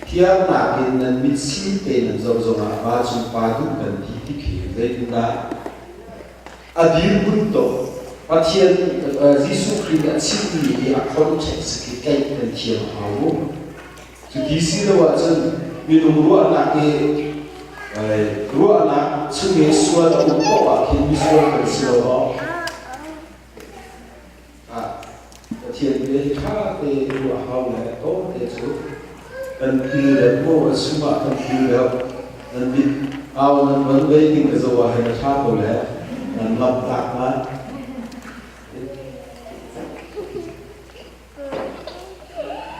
thiangnak in nan mit sin te nan zoh zongah vancung pa duh kan ti ti khi zeitindah a dirhmun tuk Pathian Jesuh Khrih nih a chimmi hi a context khi tlaih kan thiam a hau mu. Cuti si lo ahcun minung ruahnak i ruahnak chung i sual a um paoh ah khin misual kan si lo maw? Ah, Pathian bia hi ṭha te ruah hau le tawte cu kan pil deuh maw a sungah kan pil deuh nan mit au nan van vei ding ka zoh ah hin a ṭha ko le nan lamh tak ma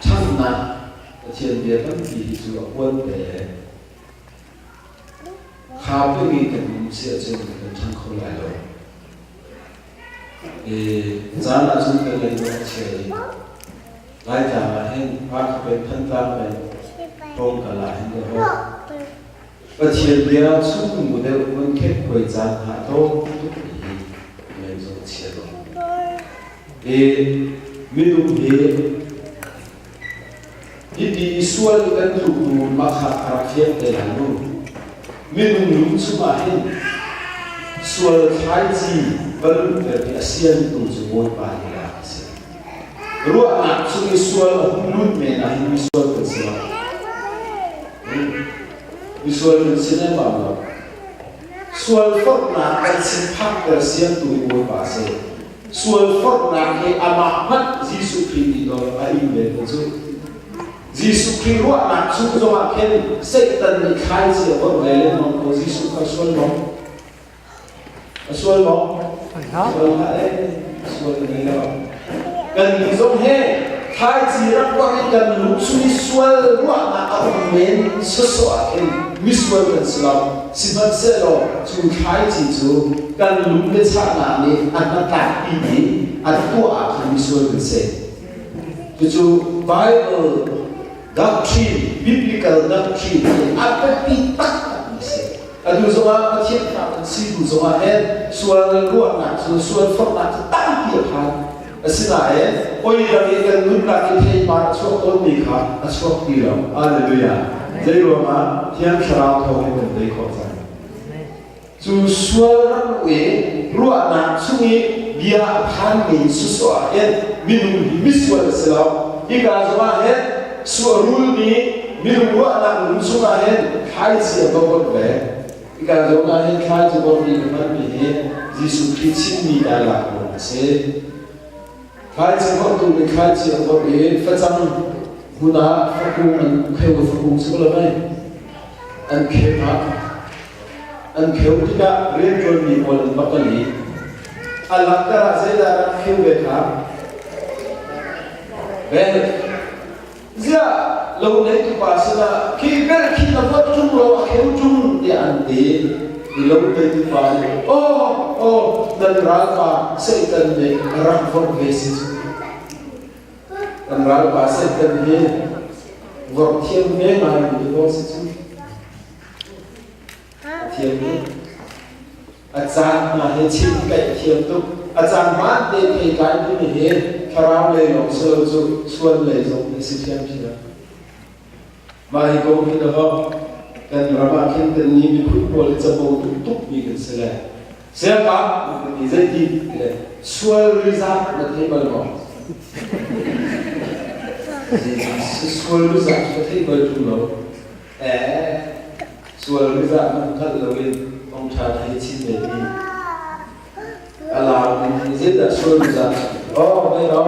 Ṭhannak Pathian bia tampi hi cu a huan te le kha peng in kan um si ahcun kan ṭhang kho lai lo. I caan ahcun kan lei a chia i Laitlang ah hin Hakha peng Thantlang peng hrawng kal ah hin ka ho. Pathian bia chung mu deuh mun khek khuai caan hna tlawm tuk mi hi lei zong a chia lo. I minung hi hiti sual kan tluk hnu makha a rak fiang te lai mu. Minung lung chungah hin sual thlaici va luhter hi a siantu cu Bawipa hi a si. Ruahnak chung i sual a hung lut men ah hin misual kan si lo. Misual kan si lengmang lo. Sual forhnak kan sin phakter siangtu hi Bawipa a si. Sual forhnak hi amah hmanh Jesuh Khrih nih dawr a ing ve ko cu. Jesuh Khrih ruahnak chung zongah khin Satan nih thlaici a vorh ve lengmang ko. Jesuh kha sual maw? A sual maw? Sual hlah ee. Sual ka ngei lo. Kan nih zong he thlaici rak ruah in kan lung chung i sual ruahnak a um men sawsawh ah khin misual kan si lo. Sihmanhsehlaw cu thlaici cu kan lung le chahnak nih a hnatlakpi i a tuah ah khan misual kan si. Cucu Bible doctrine, biblical doctrine hi a biapi taktakmi a si. Atu zongah Pathian thlah kan si tu zongah hin sual ruahnak cu sual forhnak cu tampi a phan. Asinain oi dang i kan nunnak i theipar a chuak tawnmi kha a chuak ti lo. Hallelujah. Zei ruangah Thiang Thlarau thawng in kan tei khawh cang. Cu sual rak luh i ruahnak chung i bia a phanmi sawsawh ah hin minung hi misual a si lo. Hika zongah hin suarul nih minung ruahnak lung chungah hin thlaici a va ve. Hika zongah hin thlaici vorhmi ka hmanmi hi Jesuh Khrih chimmi dialog lawng a si. Thlaici vorhtu nih thlaici a vorh i facang hmun ah fakung an kheu fakung cu lo mei an kheu ah an kheu tikah rianṭuanmi pawl an va kal i a lakter ah zeidah rak kheu ve kha bel ziah lo neitu pa sinah khi bel khi na vote ṭung lo a kheu ṭung tiah an ti i lo neitu pa nih aw aw nan ralpa Satan nih rak vorh ve si cu kan ralpa Satan hi vorh thiam ve ngai mi dawh si cu A thiam tuk. A caan hna he chim kaih thiam tuk. A caan hmaan te theitlai timi hi thlarau lei lawng si lo cu sual lei zong hi si thiamthiam. Mah hi kong hi dawh kan ram ah khin kan ni miphun pawl hi capo tuk tuk mi kan si le. Siangpa kan ti zeiti ti le sual rizat na thei bal maw? Sual rizah cu ka theih bal ṭung lo. Eh, sual rizah hmanh hngalh loin thawngṭha thei chin ve ti. A lau ning zeidah sual rizah Oh, nei lo.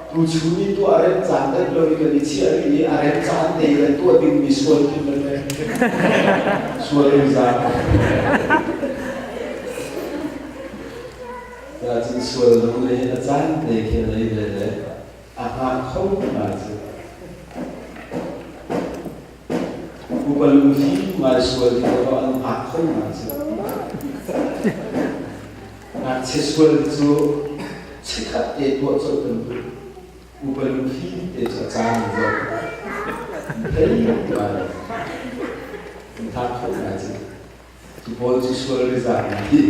Tu chung i tuah rem caan deuh lo i kan i chiah rih i a rem caan te i kan tuah dingmi sual khi kan le sual rizah. Cun sual zong le a caan te khi a nei ve le a hngak kho ngai cu. Upa lungfim ngai sual ti ko an hngak kho ngai cu. Ngakchia sual cu chikkhat te tuah colh kan duh. Upa lungfim te cu a caan in zoh. Thei ngai. An hngak kho ngai cu. Cu pawl cu sual rizah an ti.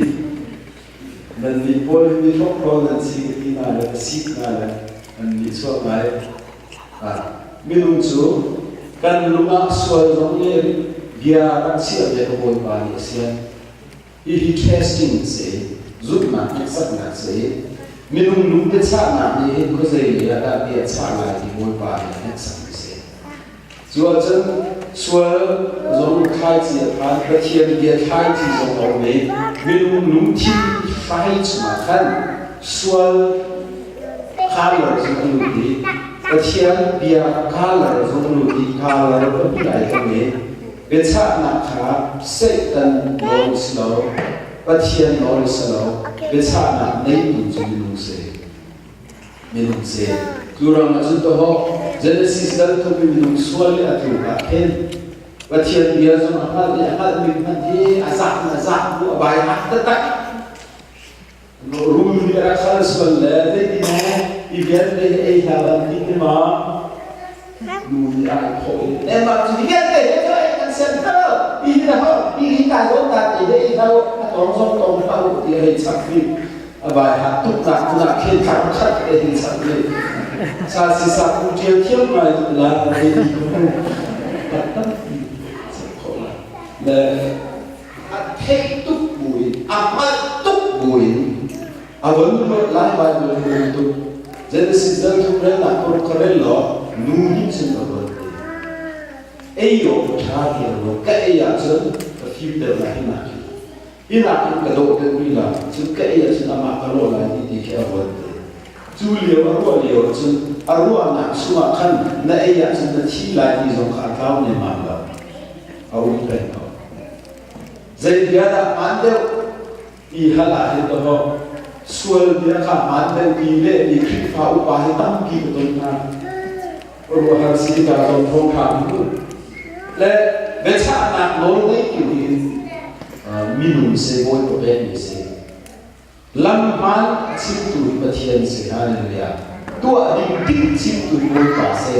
Nannih pawl hi mi hrokhrawl nan si ka ti hna le ka sik hna le nan nihchuak ngai. Minung cu kan lung ah sual zong nih bia rak chiah ve ka Bawipa nih a sian. Hihi testing a si, zumhnak hneksaknak a si. Minung lung biachahnak nih hin khuazei lei ah dah bia a chah lai ti Bawipa nih a hneksak a si. Cu ahcun sual zong thlaici a phan, Pathian bia thlaici zong a um i minung lungthin hrai chungah khan sual khalar zong a lut i Pathian bia khalar zong a lut i khalar pahnih ai tong i biachahnak kha Satan nawl si lo, Pathian nawl si lo, biachahnak neitu cu minung si. Minung si. Cu ruangah cun tahawk Genesis dal thum i minung sual i a tluk ah khin Pathian bia zong a hngalh i a hngalhmi hmanh hi a zah in a zah bu a bai hak taktak. Rul nih a rak hal sual le zeitin he i vialte hi ei hlah an ti ti ma nu nih a i thawh i emah cu hi vialte hi cu ei kan sian hna lo hi hi na ho hi hi kai zawn ta ti he i hlah u a tawng zong tawng hlah u ti a hei chap i a vai ha tuknak hmun ah khin thar khat te hin chap i sa si sa kum ṭial thiam ngai la hei ti ko mu tampi chap khawh la le a theih tuk buin a hngalh tuk buin a von luat lai Bible hi tuk Genesis dal thum relnak ko kha rel law nu nih cun a von ti ei awk ṭha ti a ruat ka ei ahcun ka fim deuh lai hi nak hi hi nak in ka dawh deuh rih la cun ka ei ahcun amah ka lawh lai ti ti khi a ruat te cu lio a ruah lio ahcun a ruahnak chungah khan na ei ahcun na thi lai ti zong kha a tlau nemmam lo a um peng ko zei bia dah hmaan deuh ti hal ah hin dawh sual bia kha hmaan deuh ti le mi Khrihfa upa hi tampi ka ton hna ruahar si ka ton thawng kha mu le biachahnak nawl ngei tu hi minung se bawi pek mi si Lam hmaan chimtu hi Pathian si hallelujah. Tuah ding dik chimtu hi Bawipa si.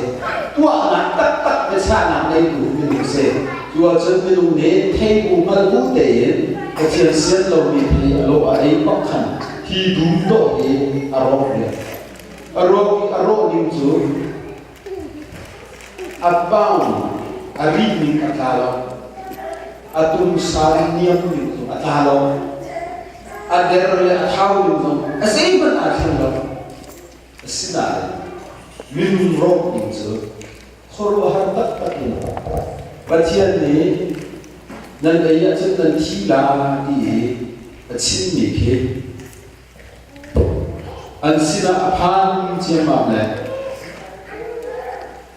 Tuahnak taktak biachahnak ngeitu hi minung si. Cu ahcun minung nih thei bu hngal bu tein Pathian sian lomi thei a lawh a ei bak khan hi dum dawh hi a rawk rian. A rawk i a rawh ning cu a bound a rih ning a tla lo. A tum sa in niam ning zong a tla lo. A der le a thau ning zong a zeihmanh aa thleng lo. Asinain minung rawk ning cu khuaruahhar taktak in Pathian nih nan ei ahcun nan thi la ti i a chimmi khi an sinah a phan ciammam le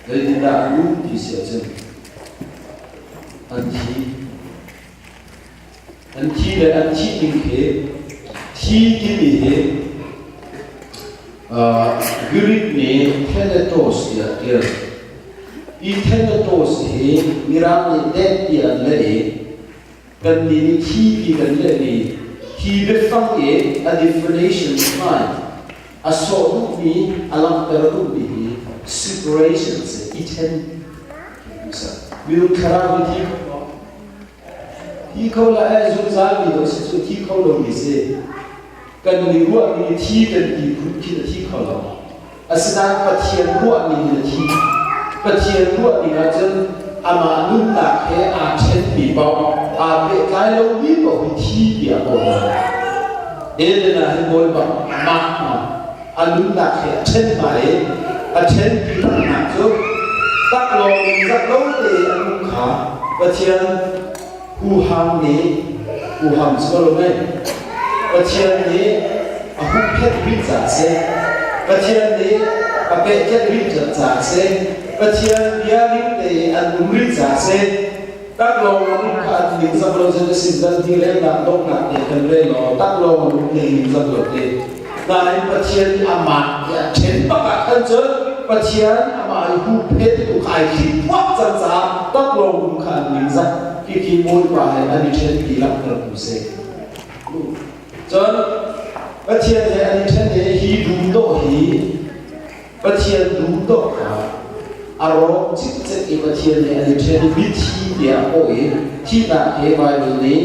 zeitindah an um ti si ahcun an thi. An thi le an thih ning hi thi timi hi Greek nih thanatos tiah a ṭial. Hi thanatos hi Mirang nih death tiah an leh i kannih nih thi ti kan lehmi hi biafang i a definition hmai a sawh duhmi a langhter duhmi hi separation a si i ṭhen. Minung thlarau hi thi kho maw? Thi kho la eh zungzal mi dawh si cu thi kho lomi si. Kan nih ruahmi thi kan ti phun khin a thi kho lo. Asinain Pathian ruahmi in a thi. Pathian ruahning ahcun amah nunnak he aa ṭhenmi paoh, aa pehtlai lomi paoh hi thi tiah kawl hna. Eden ah hin Bawipa mah hna a nunnak he a ṭhen hna i a ṭhen ti hna cu Taklawng in zak lo te an um kha Pathian huham nih huham cu lo mei Pathian nih a hupphet rih caah a si. Pathian nih a pehtlaih rih caah a si. Pathian bia ning tein an um rih caah a si. Taklawng an um kha an ningzak lo cun a sin dal ti relnak donghnak te kan rel law taklawng an um te ningzak lo te. Nain Pathian nih amah he a ṭhen bak ah khan cun Pathian amah i hupphet tu kha ai hliphuak cang caah taklawng um kha an ningzak. Khikhi Bawipa he an i ṭhen ti langhtertu si. Cun Pathian he an i ṭhen i hi dum dawh hi Pathian dum dawh kha a rawk cikcek i Pathian he an i ṭhen i mithi tiah a kawh i thihnak he Baibal nih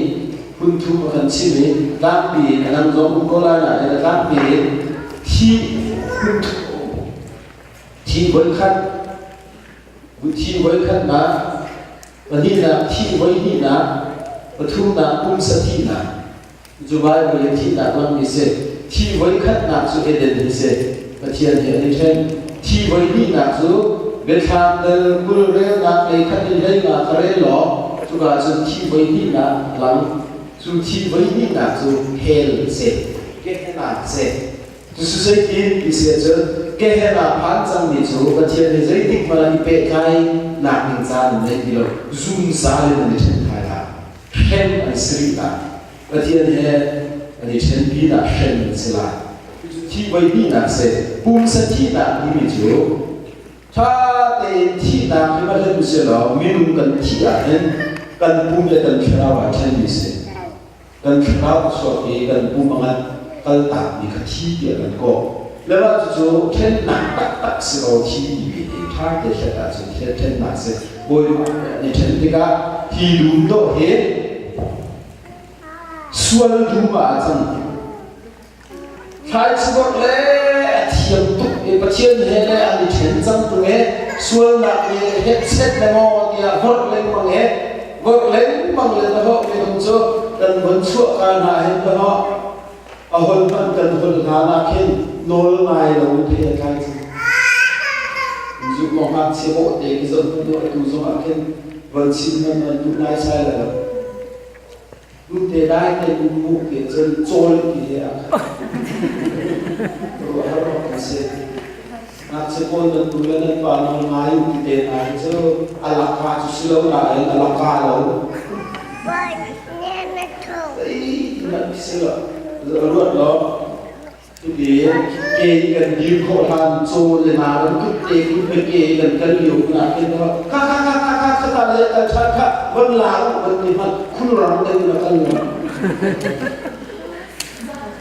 phunthum a kan chimh i tlangpi in a dang zong um ko lai nain a tlangpi in thi phunthum thi voikhat thi voikhatnak pahnihnak thi voihnihnak pathumnak pumsa thihnak Cu Baibal i thihnak lam hi si. Thi voikhatnak cu Eden hi si. Pathian he an i ṭhen. Thi voihnihnak cu biathlam dal 20 relnak lei khat in hlei nga kha rel law cuka cun thi voihnihnak lang. Cu thi voihnihnak cu hell a si. Gehenna a si. Cucu zeitin ti si ahcun Gehenna phan cangmi cu Pathian nih zeitik hmanh ah i pehtlai nak ding caan an nei ti lo. Zungzal in an i ṭhen thai lai. Hrem an si rih lai. Pathian he an i ṭhen pinah hrem an si lai. Cucu thi voi hnihnak si. Pumsa thihnak timi cu ṭha tein thihnak hi va hlen usih law minung kan thih ahhin kan pum le kan thlarau aa ṭhenmi si. Kan thlarau a chuak i kan pum a ngan kaltakmi kha thi tiah kan kawh. Le mah cucu ṭhennak taktak si lo thi timi hi ṭha te hlet ahcun ṭhennak si. Bawipa he an i ṭhen tikah hi dum dawh hi sual dum ah a cang. Thlaichivawrh le a thiam tuk i Pathian he le an i ṭhen cang tung i sualnak i hetchet le maw tiah vorh lengmang i vorh lengmang le dahawh minung cu kan von chuah ka hna hin dahawh a hol hmanh kan hol hna nak hin nawl ngai lo in phei a tlai cang. Zu maw ngakchia bawh te ki zoh hmanh u atu zong ah khin von chim hmanh an duh naisai lai lo. Nute dai te um mu ti cun cawl ti he a khat. Ruah har awk an si. Ngakchia pawl nan tu le nan pa nawl ngai u ti te hna hi cu a laka cu si lo nain a laka lo. Zei hmanh si lo. Ruat law Cuti ke kan dir khawh hlan caw le na bantuk te in ke kan kal lio hmun ah khin ka ka ka ka ka ka ta le kal than kha von la u van ti hmanh khulrang te in a kal lo.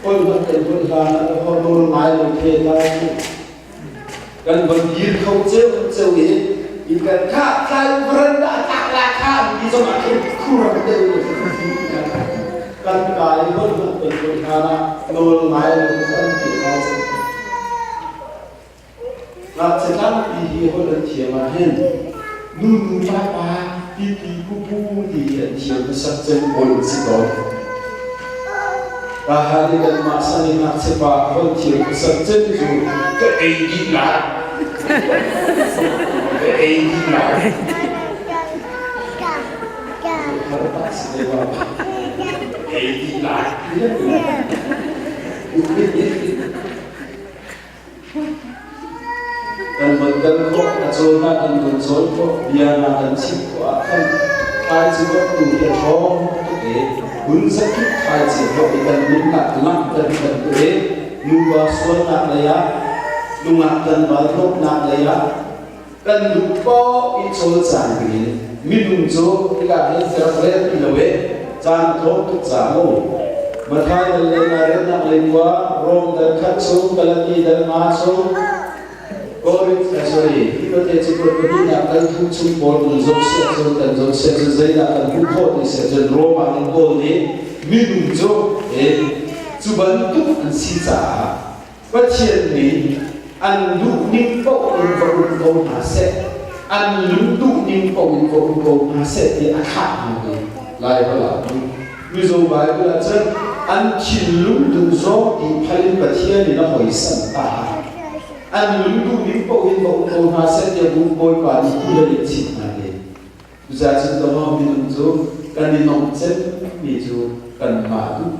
Ol van kan hol hlan ah ho nawl ngai lo the ta kan von dir kho ceu ceu i in kan kha tlai veranda tlak la kha ti zong ah khin khurang te kan kai hol hol kan hol hlan ah nawl ngai lo kan ti lai cang ngakchia tampi hi hol an thiam ah hin nu nu pa pa pi pi pu pu ti hi an thiam hmasak cem pawl an si tawn. Tahan i kanmah san i ngakchia pa a hol thiam hmasak cem cu ka ei dih lai. Ka ei dih lai. Har tak si te ba. Ei dih lai. Kan von kal khawh, a cawnnak kan von cawn khawh, bia na kan chimh khawh ah khan thlaici tu hi a ṭhawng tuk i hun zakip thlaici hlawh i kan nunnak langhter kan duh i nuva sualnak lei ah nungak tlangval hlawknak lei ah kan duh paoh i cawlcang dingin minung cu hika hin ka rak rel ti lo i caan tlawm tuk caah mu Mathai dal le nga relnak lei khua Rom dal khat chung Galati dal nga chung Korinth sorry Timote cu kuat pahnihnak dal thum chung pawl kan zoh siah cun kan zoh siah cun zeidah kan hmuh khawh ti siah cun Rom ah hin Paul nih minung cu cu bantuk an si caah Pathian nih an duhning paoh in va um ko hna seh, an lung duhning paoh in va um ko hna seh ti a thlah hna i Laiholh ah hmuh. Mizo Baibal ah cun an thinlung duh zawng ti phal in Pathian in a hawisan ta. An lung duhning paoh in va um ko hna seh tiah Bawipa nih ti lei in chimh hna te. Cucaah cun dawh minung cu kan i nuamh cemmi cu kanmah duh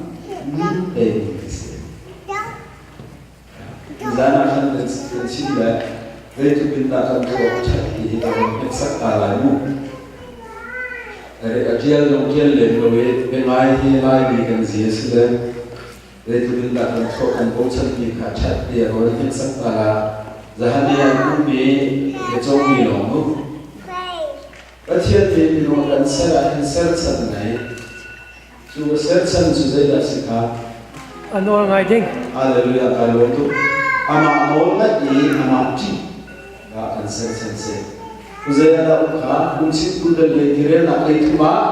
ning tein a si. Zan ah khan kan chim le zeitluk in dah kan thluak ṭhat ti hi ka van hneksak ta lai mu. A ṭial zong ṭial lem lo i biangai hi Laimi kan zi a si le zeitluk in dah kan thluak kan bochanmi kha ṭhat ti a van hneksak ta la. Zahan i an ummi biacawngmi lawng mu. Pathian nih minung a kan ser ah hin serchan ngei. Cu a serchan cu zeidah si kha? A nawl ngai ding. Hallelujah kai lawm tuk. Amah nawl ngaih i amah ṭih ah kan serchan si. Kuzei ah dah um kha lungchimtu le lei tirelnak lei thum ah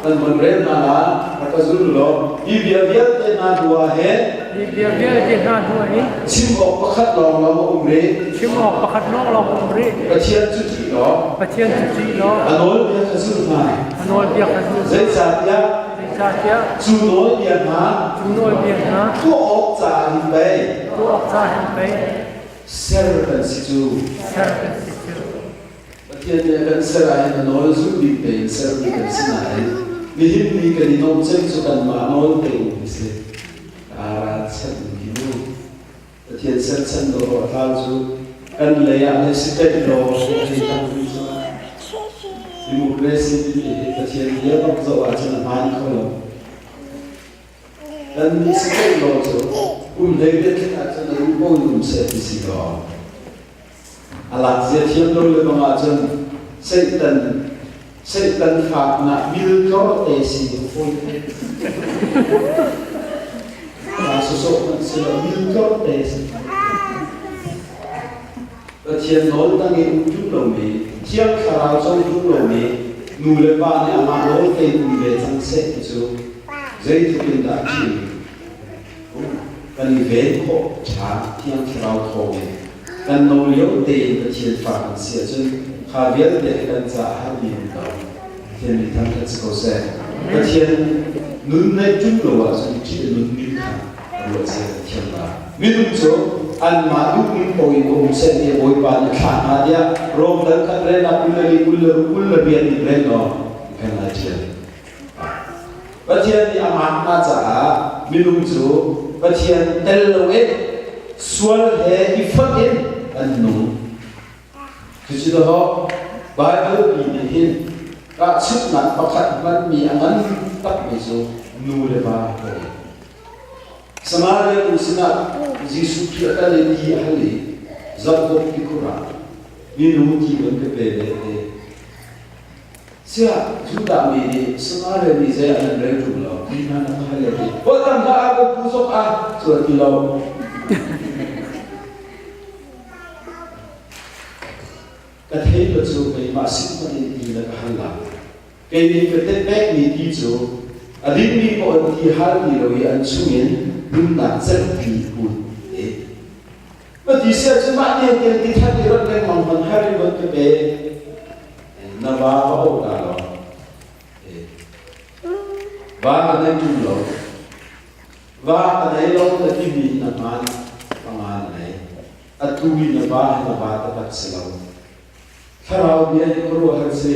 kan von rel hna la rak ka zul law hi bia vialte hna hnu ah hin Hi bia vialte hna hnu ah hin chim awk pakhat lawnglawng a um rih. Chim awk pakhat lawnglawng a um rih. Pathian cu ṭih law Pathian cu ṭih law a nawlbia kha zul hna. A nawlbia kha zul. Zeicahtiah Zeicahtiah cu nawlbia hna cu nawlbia hna tuah awk caah hin pei tuah awk caah hin pei ser kan si cu. Ser kan si cu. Pathian nih a kan ser ah hin a nawl zulh bik tein sermi kan si nain nihin ni kan i nuamh cu kanmah nawl tein a si. Aa ralchanh mi mu. Pathian serchan dawh tlau cu kan lei ah le si pek law hei tang mi cu democracy timi hi Pathian bia bak zoh ahcun a hmaan kho lo. Kan nih si pek law cu kum hlei riat tling ahcun a ruh ko in um seh ti si law a lak zia thiam lo le bang ahcun Satan Satan fak nak mil tlor te si fawi te. Ta sawsawh hmanh si lo mil tlor te si. Pathian nawl tang i um ṭung lomi, Thiang Thlarau co ṭung lomi nu le pa nih amah nawl tein um ve cang seh ti cu zeitluk in dah a ṭhim. Kan i ven khawh ṭhan Thiang Thlarau thawngin kan no lio tein Pathian fa kan si ahcun kha vialte he kan caah harmi um lo. Pathian nih thangṭhat si ko seh. Pathian nun neih ṭung lo ahcun ṭih a nunning kha ruah cia kan thiam lai. Minung cu anmah duhning paoh in um seh tiah Bawipa nih a thlah hna tiah Rom dal khat relnak 22 26 28 in rel law kan lai ṭhial. Pathian nih a hmaan hna caah minung cu Pathian tel loin sual he i fonh in an nung. Cucu dawh Baibal pi nih hin kahchunhnak pakhat hmanmi a ngan takmi cu nu le va ko. Samaria nu sinah Jesuh Khrih a kal i ti a hal i zohkawp tikhur ah minu ti van ka pe ve te. Siah Judah mi nih Samaria mi zei ah nan rel ṭung lo ti hna na ka hal e ti. Holh hlah ah ka pu zok ah cu a ti lo. Ka thei lo cu keimah sin hmanh in ti na ka hal lai. Kei nih ka tet pekmi ti cu a dingmi paoh an ti hal ti lo i an chungin nunnak celhpi put e. Ma ti sia cu mah te te ti that i rat lengmang hman har in von ka pe. Na va va o ta lo. Va ka nei ṭung lo. Va ka nei lo na timi na hmaan panga na nei. Atu i na va hi na va taktak si lo. Thlarau bia hi khuaruahhar si.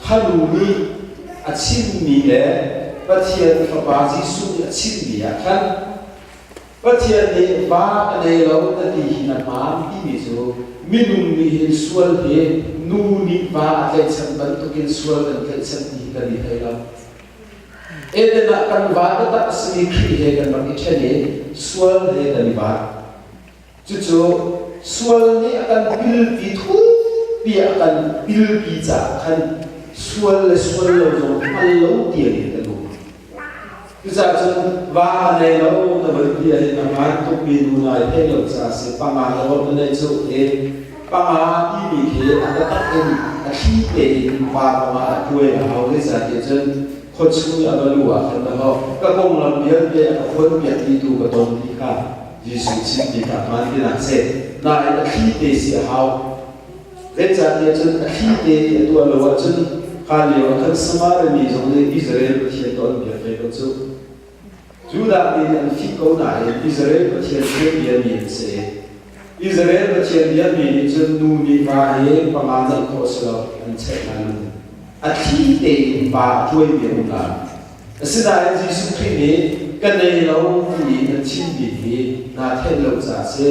Kha nu nih a chimmi le Pathian Fapa Jesuh nih a chimmi ah khan Pathian nih va ka nei lo na ti hi na hmaan timi cu minung nih hin sual hi nu nih va a tlaihchan bantukin sual kan tlaihchan ti hi kan i thei lo. Eden ah kan va taktak a simi Khrih he kan rak i ṭhen i sual he kan i vaat. Cucu sual nih a kan pilpi thukpi a kan pilpi caah khan sual le sual lo zong hngal lo tiang in kan um. Cucaah cun va a nei lo na van ti ahhin a hmaan tukmi nu nai thei lo caah si panga le awt na nei cu i panga timi khi a taktak in a thli tein pa panga a tuai a hau zeicahtiah cun khuachung i a va luh ah khan dahawk ka konglam vialte a ka khawnpiak dihtu ka ton ti kha Jesuh chimmi kha hmaan tinak si. Nain a thli te si a hau. Zeicahtiah cun a thli te i a tuah lo ahcun kha lio ah khan Samaria mi zong nih Israel Pathian tu an biak ve ko cu. Judah mi nih an fih ko nain Israel Pathian cu biami an si. Israel Pathian biakmi nih cun nu nih va hi panga neih khawh si lo an check lai lo. A thli tein pa a tuaimi a um lai. Asinain Jesuh Khrih nih ka nei lo ti in a chimmi hi naa theih lo caah a si.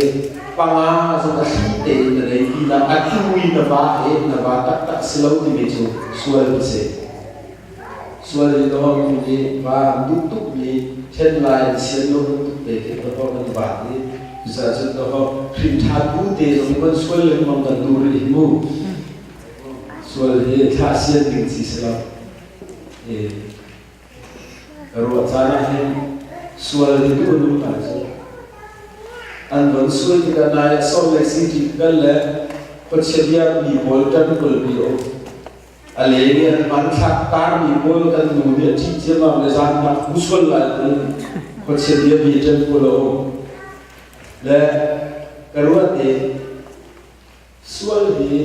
Panga zong a thli tein na nei pinah a tu i na va hi na va taktak si lo timi cu sual a si. Sual hi dawr nih va an duh tukmi ṭhen lai an sian lo bantuk te khi dawh kan vaat i cucaah cun dawh hrin ṭhan bu te zong hi kan sual lengmang kan duh rih hi mu. Sual hi thlah sian ding ci si lo. Ka ruah caan ah hin sual hi duh a nung ngai cu. An von sual tikah nai ah Salt Lake City kal le khuachia biakmi pawl temple pi a um. A le nih an hmanthlak tarmi pawl kan nu nih a ṭih ciammam le zaannak hu sual lai tin khuachia biami temple a um. Le ka ruat i sual hi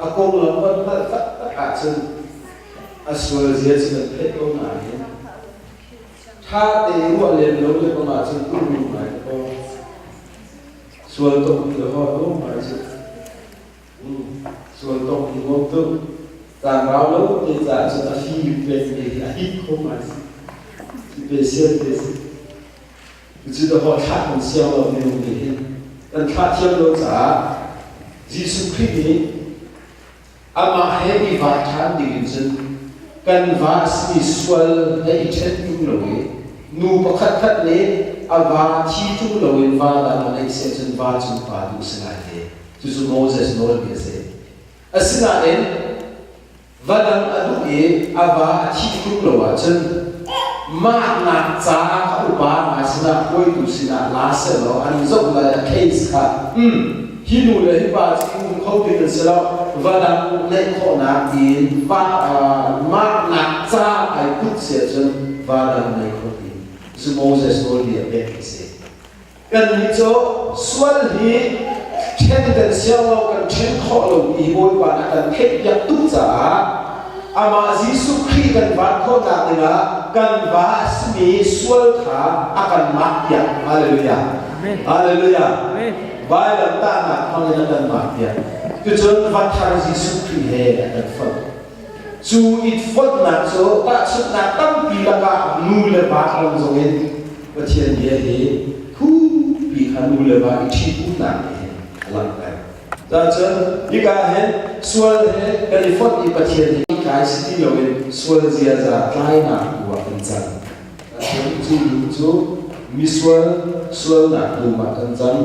a konglam van hngalh taktak ahcun a sual zia cu nan theih ko nain ṭha te ruah lem lo le bang ahcun duhnu ngai ko sual tok le ho no ngai cu sual tok hi nuam tuk caan rau lo te caah cun a fim pek mi hi a hit kho ngai si si pe sian te si Cucu dawh thlah kan siang lo minung nih hin kan thlah thiam lo caah Jesuh Khrih nih amah he i va ṭhan ding in cun kan va a simi sual he i ṭhen ṭung lo i nu pakhat khat nih a va thi ṭung loin va dang a neih seh cun va cu pa duh si lai te. Cucu Moses nawlbia a si. Asinain Va dang a duh i a va a thih ṭung lo ahcun mahnak ca a upa hna sinah hruaitu sinah la sehlaw an zoh lai a case kha hi nu le hi pa cu um kho ding an si lo va dang neih khawhnak in va mahnak ca ai put si ahcun va dang nei kho ti cu Moses nawlbia pek a si. Kannih cu sual hi ṭhen kan siang lo, kan ṭhen khawh lo i Bawipa nih a kan theihpiak tuk caah amah Jesuh Khrih kan van khawhnak dingah kan va a simi sual kha a kan makpiak. Hallelujah. Hallelujah. Vailamtahnak hmangin a kan makpiak. Cucun va thar Jesuh Khrih he a kan fonh. Cu i fonhnak cu tahchunhnak tampi lakah nu le pa kong zongin Pathian bia hi thupi kha nu le va i ṭhitumnak nih hin a langhter. Cun hika hin sual he kan i fonh i Pathian hi tlai si ti loin sual ziaza tlainak tu ah kan cang. Cun cu nu cu misual sualnak dum ah kan cang.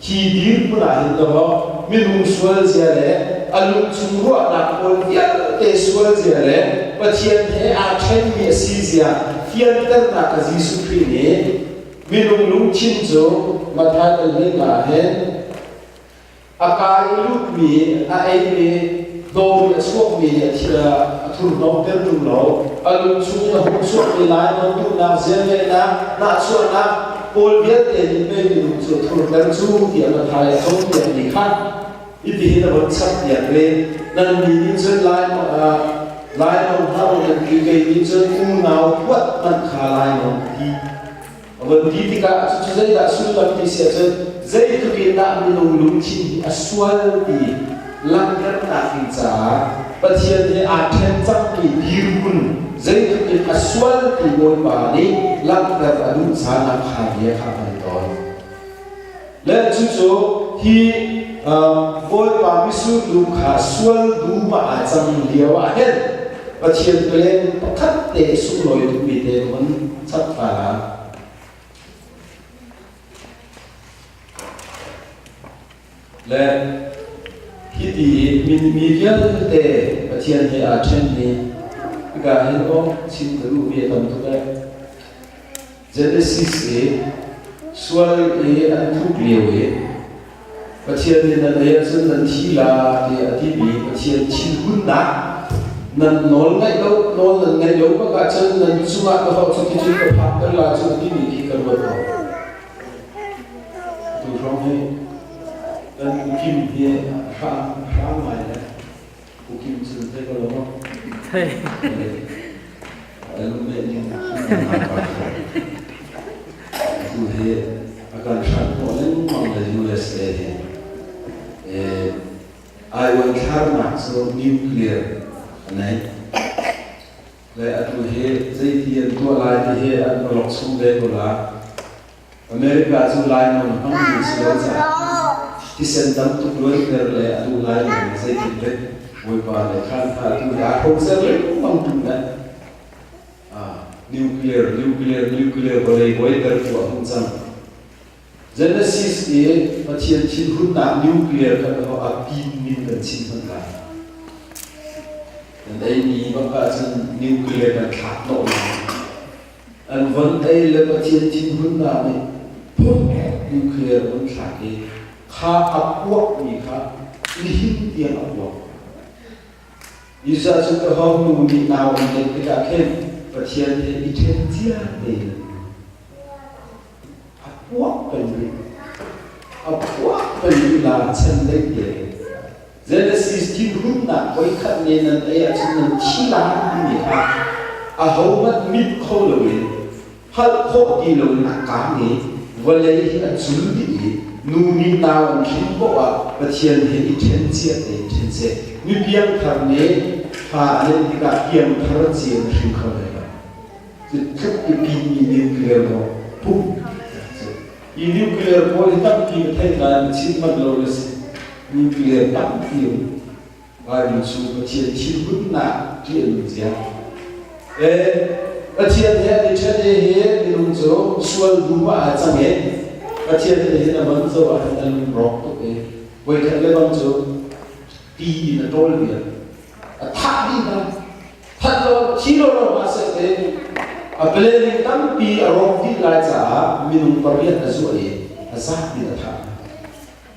Hi dirhmun ah hin dawh minung sual zia le a lungchung ruahnak pawl vialte sual zia le Pathian he aa ṭhenmi a si zia fianternak a Jesuh Khrih nih minung lungthin cu Matthai pahnih ah hin a kaa i lutmi a eimi dawmi a chuakmi nih a thurhnawmter ṭung lo a lung chung in a hung chuakmi lainawn duhnak ziarngeihnak nahchuahnak pawl vialte nih pei minung cu a thurter cu tiah Matthai a cawnpiakmi kha hitihin a von chappiak ve nannih nih cun lainawn hlah u nan ti kei nih cun unau huat hmanh kha lainawn ka ti A von ti tikah cucu zeidah sullam ti si ahcun zeitluk in dah minung lungthin hi a sual ti langhternak ding caah Pathian he aa ṭhen cangmi dirhmun zeitluk in a sual ti Bawipa nih langhter a duh caan ah kha bia kha a hman tawn. Le cucu hi Bawipa mitsur dum kha sual dum ah aa cang lio ah hin Pathian plan pakhat te sunglawi tukmi te ka hun chap ta la. Le hiti mi vialte Pathian he aa ṭhenmi hika hin aw chim ka duhmi a tam tuk ee. Genesis i sual i an tluk lio i Pathian nih nan ei ahcun nan thi la tiah a timi Pathian thinhunnak nan nawl ngaih lo nawl nan ngaih lo bak ahcun nan cungah ka hawh cu ticun ka phakter la cu a timi khi ka ruat lo. Tu hrawng hi kan ukim hi hrang hrang ngai le Ukim cun thei ko lo maw? Thei. Tu hi a kan hran hnawh lengmang le nu le. USA hi. Ai uanthlarnak cu nuclear a nei. Le atu hi zeiti an tuah lai ti hi an awlok chung ve ko la. America cu lainawn hmangmi si lo caah thisen tam tuk luanter le a duh lai lo mi zeitin dek Bawipa le khan kha atu hi aa hrocer lengmang tu le nuclear nuclear nuclear vawlei buaiter tu a hung cang. Genesis i Pathian thinhunnak nuclear kha ka a pin min kan chim hmanh lai. Nan eimi bak ahcun nuclear kan thlak hnawh lai. An von ei le Pathian thinhunnak nih phung nuclear vun thlak i kha a puakmi kha nihin tiang a puak. Isa cu ka hong nu nih nau an neih tikah khin Pathian he i ṭhen cia tein a puak peng rih. A puak peng rih la chan lei te. Genesis thinhunnak voikhat ne nan ei ahcun nan thi lai timi kha ahohmanh mit kho loin hngalh khawh ti loin a kaang i vawlei hi a cul dih i nu nih nau an hrin poah ah Pathian he i ṭhen cia tein ṭhen seh. Mi piangthar nih fa an in tikah piangthar cia in hrin kho lai lo. Cu tluk i pinmi nuclear maw pum Hi nuclear pawl hi tampi na theih nain na chim manh lo na si. Nuclear tampi um. Bible cu Pathian thinhunnak ṭih a nung zia. Pathian he an i ṭhen i hi minung cu sual dum ah aa cang i Pathian nih hin a man zo ah hin a lungrawk tuk i voikhat le bang cu ti in a ṭawl vial. A thah dih hna. That lo, thi lo lo hna seh te a planning tampi a rawk dih lai caah minung pariat a zuah i a zat in a thah.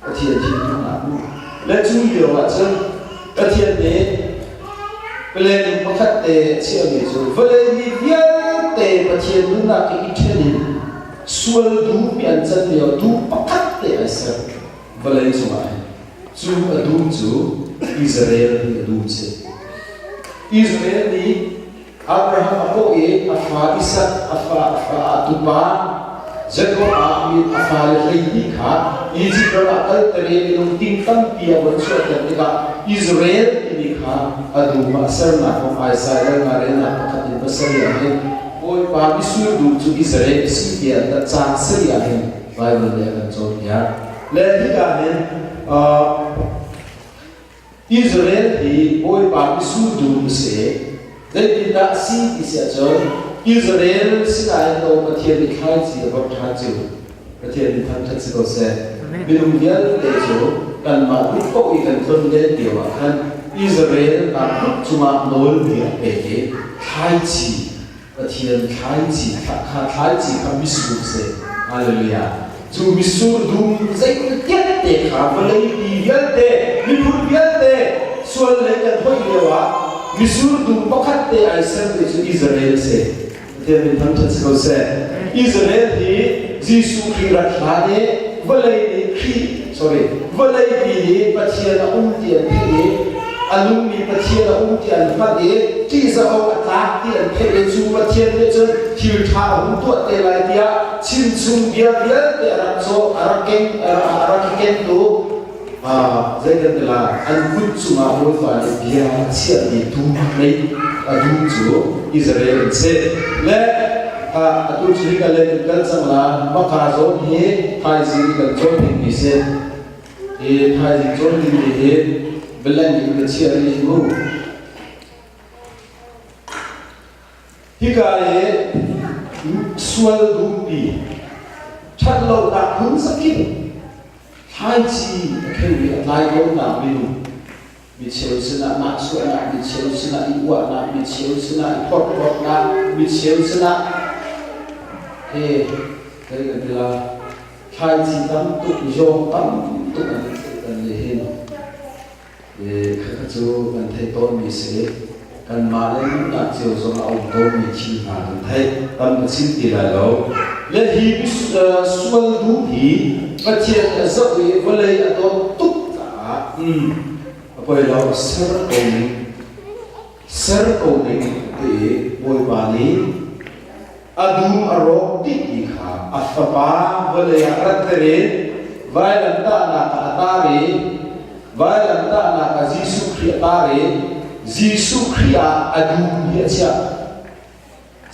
Pathian thinhunnak mu. Le cu lio ah cun Pathian nih planning pakhat te a chiahmi cu vawlei mi vialte Pathian nunnak i ṭhen in sual duhmi an can lio duh pakhat te ai ser vawlei cungah hin. Cu a dum cu Israel hi a dum si. Israel nih Abraham a kawh i a fa Isak, a fa a fa a tupa Jakob ah mi a fale 12 kha Izipt ram ah kalter i minung ting tampi a von chuahter tikah Israel timi kha a dum ah sernak kong Isaiah nga relnak pakhat in pasarih ah hin Bawipa misur dum cu Israel a si tiah caang sarih ah hin Bible nih a kan cawnpiak. Le hika hin Israel hi Bawipa misur dum a si. Zeitindah a si ti si ahcun Israel sinah hin lo Pathian nih thlaici a vorh ṭhan cu Pathian nih thangṭhat si ko seh. Minung vialte cu kanmah duh paoh i kan tlon len lio ah khan Israel tlanghruk cungah nawlbia a pek i thlaici Pathian thlaici kha thlaici kha mitsur si. Hallelujah. Cu mitsur dum zeitiat te kha vawlei pi vialte miphun vialte sual lei kan hoih lio ah mitsur dum pakhat te ai sermi cu Israel a si. Pathian min thangṭhat si ko seh. Israel hi Jesuh Khrih rat hlan i vawlei nih Khrih sorry vawlei pi nih Pathian a um ti an theih i a nungmi Pathian a um ti an hngalh i ṭihzah awk a tlak ti an theih i cu Pathian nih cun thil ṭha a hung tuah te lai tiah chimchung bia vialte a rak caw a rak keng a rak kentu zei kan ti la an kut cungah Bawipa nih bia a chiahmi tuu mei a dum cu Israel an si le atu cu hi ka le kan kal cang la maka zawn hi thaizing kan cawn dingmi si Hi thaizing cawn dingmi hi bialeng in ka chiah rih hi mu. Hika i sual dumpi ṭhatlonak phun zakip thlaici a kheu i a tlai lonak minung micheu sinah nahchuahnak, micheu sinah i uahnak, micheu sinah i phorhlawtnak, micheu sinah he zei kan ti lai thlaici tam tuk zawng tam tuk an kan le hin khakha cu kan theih tawnmi si kanmah le nunnak cio zong a um tawnmi thil hna kan theih tam ka chim ti lai lo le hi sual duh hi Pathian a zoh i vawlei a dawt tuk caah a poi lo ser ko ning ser ko ning ti Bawipa nih A dum a rawk dihmi kha a fapa vawlei ah ratter in Vailamtahnak ah a tar i vailamtahnak ah Jesuh Khrih a tar i Jesuh Khrih ah a dum hi a chiah.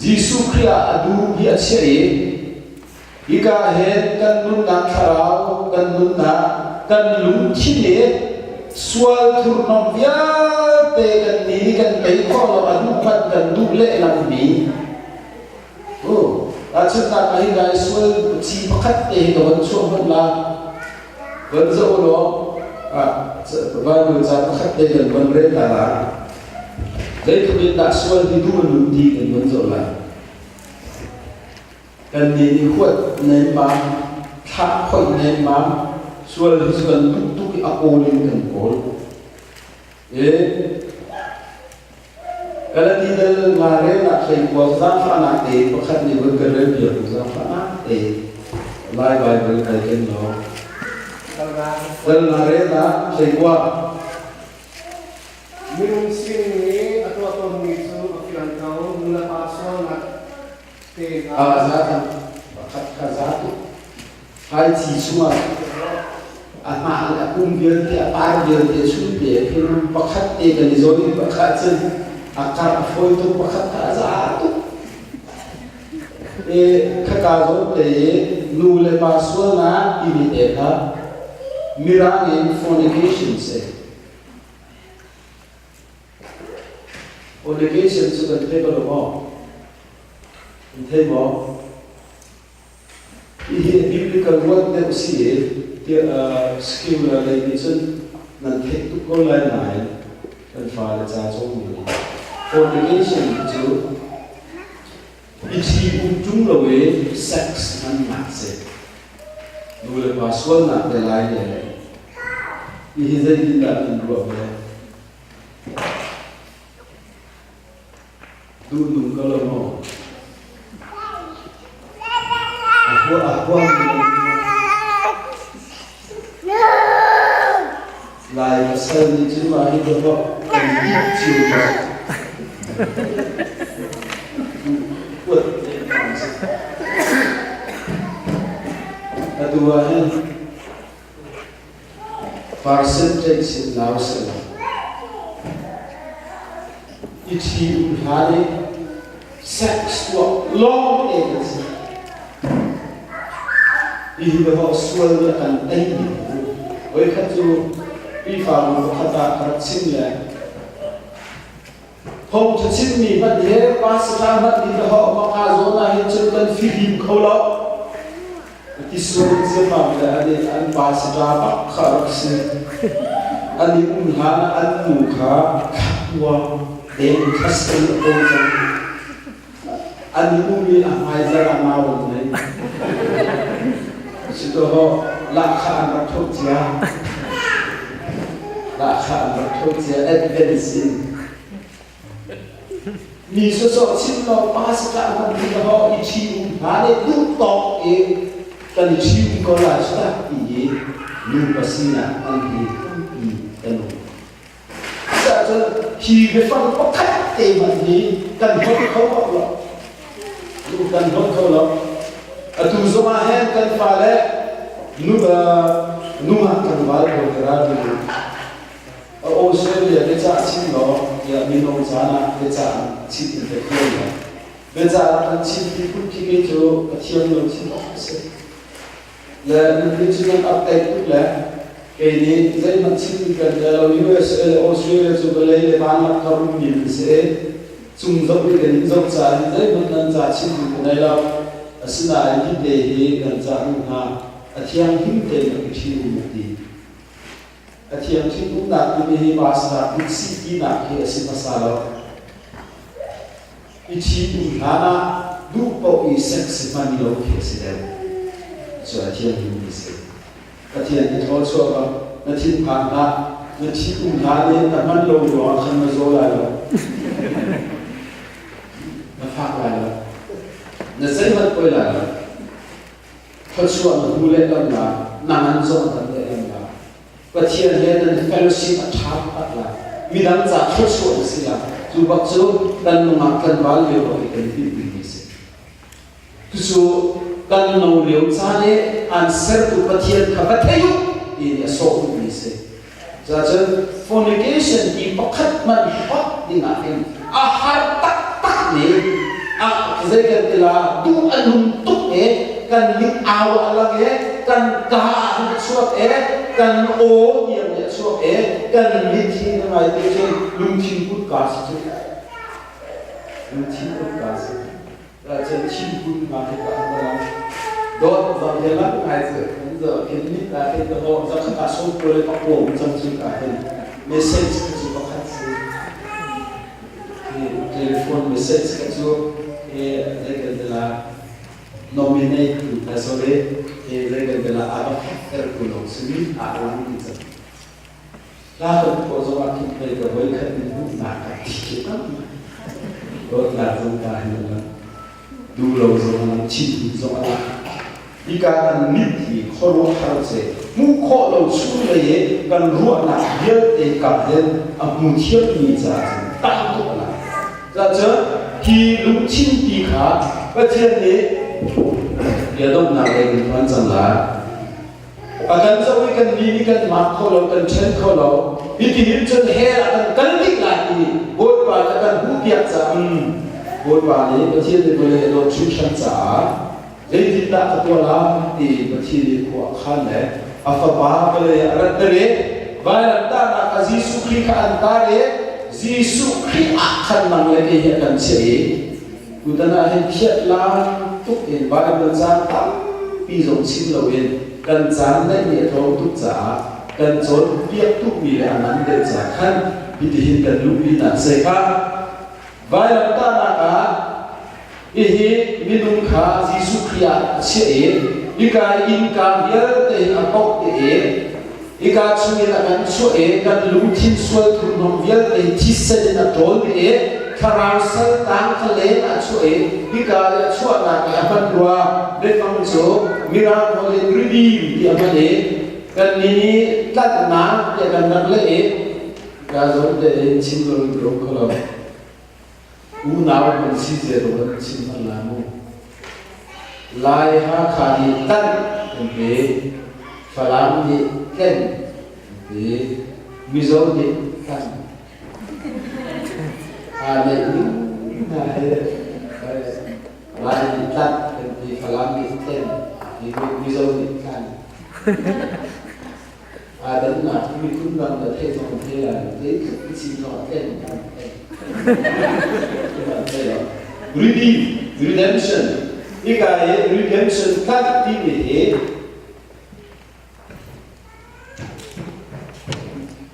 Jesuh Khrih ah a dum hi a chiah i hika hin kan nunnak thlarau, kan nunnak, kan lungthin i sual thurhnawm vialte kan nih kan tei khawh lo a duh hmanh kan duh lehlam mi Tahchunhnak ah hi lai sual ci pakhat te hi ka von chuah hmanh la. Von zoh law Bible ca pakhat te kan von rel ta la. Zeitluk in dah sual hi duh a nun ti kan von zoh lai. Kan nih nih huat nemmam, thlah khoih nemmam, sual hi cu kan duh tuk i a kawl in kan kawl. Galati dal nga relnak hleikua zaangfahnak te pakhat nih vun ka rel piak u zaangfahnak te Lai Baibal kai ken law. Dal nga relnak hleikua. Minung sining nih a tuah tawnmi cu a fiang ko, nu le pa sualnak te hna. Ah, za pakhat kha za tuk. Thlaici chungah a hnah le a pum vialte, a par vialte chung te khin pakhat te kan i zawn i pakhat cun a karh a fawi tuk, pakhat kha a za tuk. E khaka zawn te i nu le pa sualnak timi te kha Mirang in fornication si. Fornication cu kan thei bal maw? Kan thei maw? Hihi biblical word deuh si i tiah secular lei nih cun nan theih tuk ko lai nain kan fale ca cawnmi fornication cu i ṭhi um ṭung lo i sex hmannak si. Nu le pa sualnak te lai le hihi zeitindah nan ruah ve? Duhnung ka lo maw? A hua a huam Lai pasal nih cun mah hi dawh kan duh cio ko. Kuat Atu ah hin Percentage in nau seh I ṭhi um hlan i sex tuah lawng te kan si. Hihi biaholh sual nih a kan tei mi Voikhat cu Khrihfabu pakhat ah ka rak chim le thawngṭha chimmi hmanh he pastor hmanh nih biaholh maka zawn ah hin cun kan fihlim kho lo. Ti sual ciammam le an i an pastor bak kha rak si. An i um hlan ah an nu kha khatkua deng thlas in a kawl cang. An i um i a hmaizarh ah nau an ngei. Sitaw lahkhah an rak thoh cia. Lahkhah an rak thoh cia advance in. Mi sawsawh chim lo pa sakah hman hi ka ho i ṭhi um hna le duh tawk i kan i ṭhi um ko lai sudah ti i nupa sinah an hi tampi kan um. Cucaah hi biafang pakhat te hmanh hi kan holh kho bak lo. Kan holh kho lo. Atu zong ah hin kan fale nu nungak tlangval pawl ka ral ding A Australia biacah chim law tiah mino caan ah biacah chim in ka thiam lo. Biacah ah kan chim ti phun khi kei cu ka thiam lo chim awk a si. Le nan cu nan update tuk le kei nih zeihmanh chim kan le lo USA le Australia cu vawlei le van lak ka rummi an si i cung zoh i kan in zoh caah hin zeihmanh nan ca chim ding ka nei lo. Asinain hi te hi kan cah duh hna. A thianghlim tein a ṭhi um a ti. A thiangṭhit umnak timi hi pastor kut sih tinak hi a si hmasa lo. I ṭhitum hlan ah duh paoh i sex hman lo khi a si deuh. Cu a thianghlimmi si. Pathian hi thaw chuah bak, na thinphang hlah, na ṭhitum hlan i na hman lo ruangah khan na zaw lai lo. Na fak lai lo. Na zeihmanh poi lai lo. Thluachuah na hmu lehlam la, na ngan zong a tam lehlam la. Pathian he nan fellowship a ṭha taktak la. Midang ca thluachuah na si la. Cu bak cu kan nungak tlangval lio bak i kan tinhmi si. Cucu kan no lio caan i an sertu Pathian kha va thei u ti nih a sawh duhmi a si. Cuahcun fornication ti pakhat hmanh hlawt dingah hin a har taktak mi a zei kan ti la duh a nung tuk i kan mit au a lang i kan ka ah hin a chuak i kan aw tiang nih a chuak i kan mit hi na ngai te cun lungthin kutka si cu lungthin kutka si. Cun thinhun hna hi ka an lang. Dawt zong hi lang ngai cu an zoh khin mit ah khin ka hlawh zakhat ah sawm pawl le pakua um cang cu ka hin message kha cu pakhat si. Hi telephone message kha cu hi zei kan ti la nominate tu sorry hi zei kan ti la a va ter tu lawng si mi a lang ti cang. Hla kan phuah zong ah khin pei ka voikhat in hmuhnak ka thi tam. Dawtnak zong ka hin a lang. Duh lo zong a lang, thinhun zong a lang. Hika kan mit hi khuaruahhar ce hmuh khawh lo chung lei i kan ruahnak vialte ka hin a hmu thiammi caah cun tam tuk a lang. Cun hi lungthin pi kha Pathian nih bia donghnak lei kan phan cang lai. A kan zoh i kan mi nih kan mak kho lo, kan ṭhen kho lo. Hitihin cun hell ah kan kal dih lai ti Bawipa nih a kan hmuhpiak caah Bawipa nih Pathian nih vawlei a dawt hringhran caah zeitindah ka tuah lai ti Pathian nih khua a khan le a fapa vawlei ah a ratter i vailamtahnak ah Jesuh Khrih kha an tar i Jesuh Khrih ah khan nang le kei hi a kan chiah i Tutan ah hin phiat lang tuk in Bible caan tampi zong chim loin kan caan neih a tlawm tuk caah kan cawnpiak tukmi le a ngan deuh ca khan hitihin kan luhpi nak se kha vailamtahnak ah hihi minung kha Jesuh Khrih ah a chiah i hika innka vialte hin a bawk te i hika chungin a kan chuah i kan lungthin sual thurhnawm vialte thisen in a ṭawl i thlarau sal tang kha len a chuah i hika i a chuahnak i a hman rua biafang cu mirang holh in redeem ti a hman i kannih nih tlanhnak tiah kan rak leh i ka zawn tein chim lo in ka um kho lo. Unau kan si zia dawh an chim hmanh la mu. Lai Hakha nih tanh kan pe, Falam nih tlen kan pe, Mizo nih tlan. Aa neih ning hna he Lai nih tlanh kan ti, Falam nih tlen, Mizo nih tlan. Aa dannak hi miphun dang na theih zong thei lai lo. Zeitluk na chim zong ah tlen kan tlen. Redeem, redemption. Hika i redemption tlanh timi hi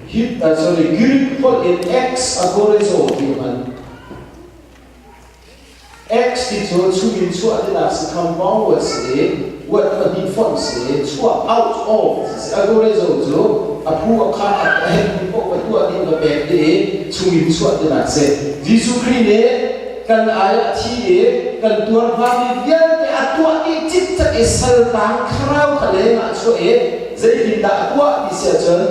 hit sorry Greek holh in ex agorazo ti hman. X ti cu chungin chuah tinak si compound word si, word pahnih fonh si, chuah out of si. Agorazo cu a phu a kha a herhmi paoh va tuah ding va pek dih i chungin chuah tinak si. Jesuh Khrih nih kan ai ah thi i kan tuar hngami vialte a tuah dih cikcek i saltang thlarau kha leng ah a chuah i zeitindah a tuah ti si ahcun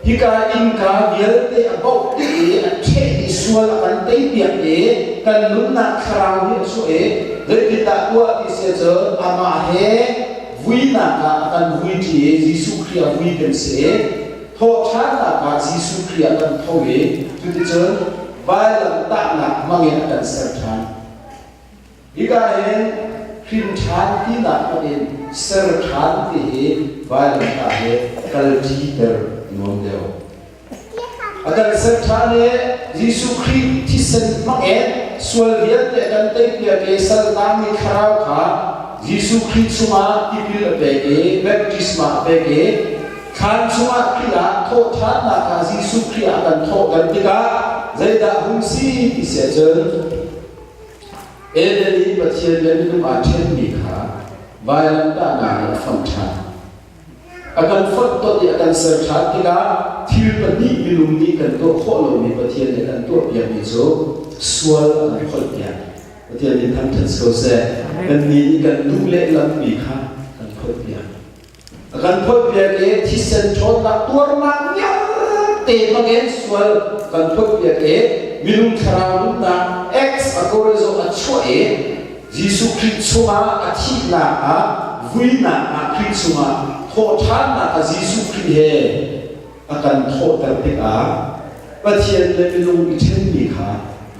Hika innka vialte a bauh dih i a ṭheh i sual a kan teipiak i kan nunnak thlarau nih a chuah i zeitindah tuah ti si ahcun amah he vuinak ah a kan vuiṭi i Jesuh Khrih ah vui kan si i thawhṭhannak ah Jesuh Khrih ah kan tho i cuticun vailam tahnak hmangin a kan ser ṭhan. Hika hin hrin ṭhan tinak hmanh in ser ṭhan ti hi vailamtah he kalṭiter nuam deuh. A kan ser ṭhan i Jesuh Khrih thisen hmangin sual vialte a kan teipiak i saltangmi thlarau kha Jesuh Khrih chungah tipil a pek i baptisma a pek i thlan chungah Khrih ah thawhṭhannak kha Jesuh Khrih ah kan thawhter tikah zeidah hung si ti si ahcun Eden i Pathian le minung aa ṭhenmi kha vailamtahnak nih a fonh ṭhan. A kan fonhtonh i a kan ser ṭhan tikah thil pahnih minung nih kan tuah khawh lomi Pathian nih a kan tuahpiakmi cu sual a kan kholhpiak. Pathian nih thangṭhat si ko seh. Kannih nih kan duh lehlammi kha kan kholhpiak. A kan phawtpiak i thisen ṭhawnnak tuarnak vialte hmangin sual kan phawtpiak i minung thlarau nunnak ex a korizong a chuah i Jesuh Khrih chungah a thihnak ah vuinak ah Khrih chungah thawhṭhannak ah Jesuh Khrih he a kan thawhter tikah Pathian le minung i ṭhenmi kha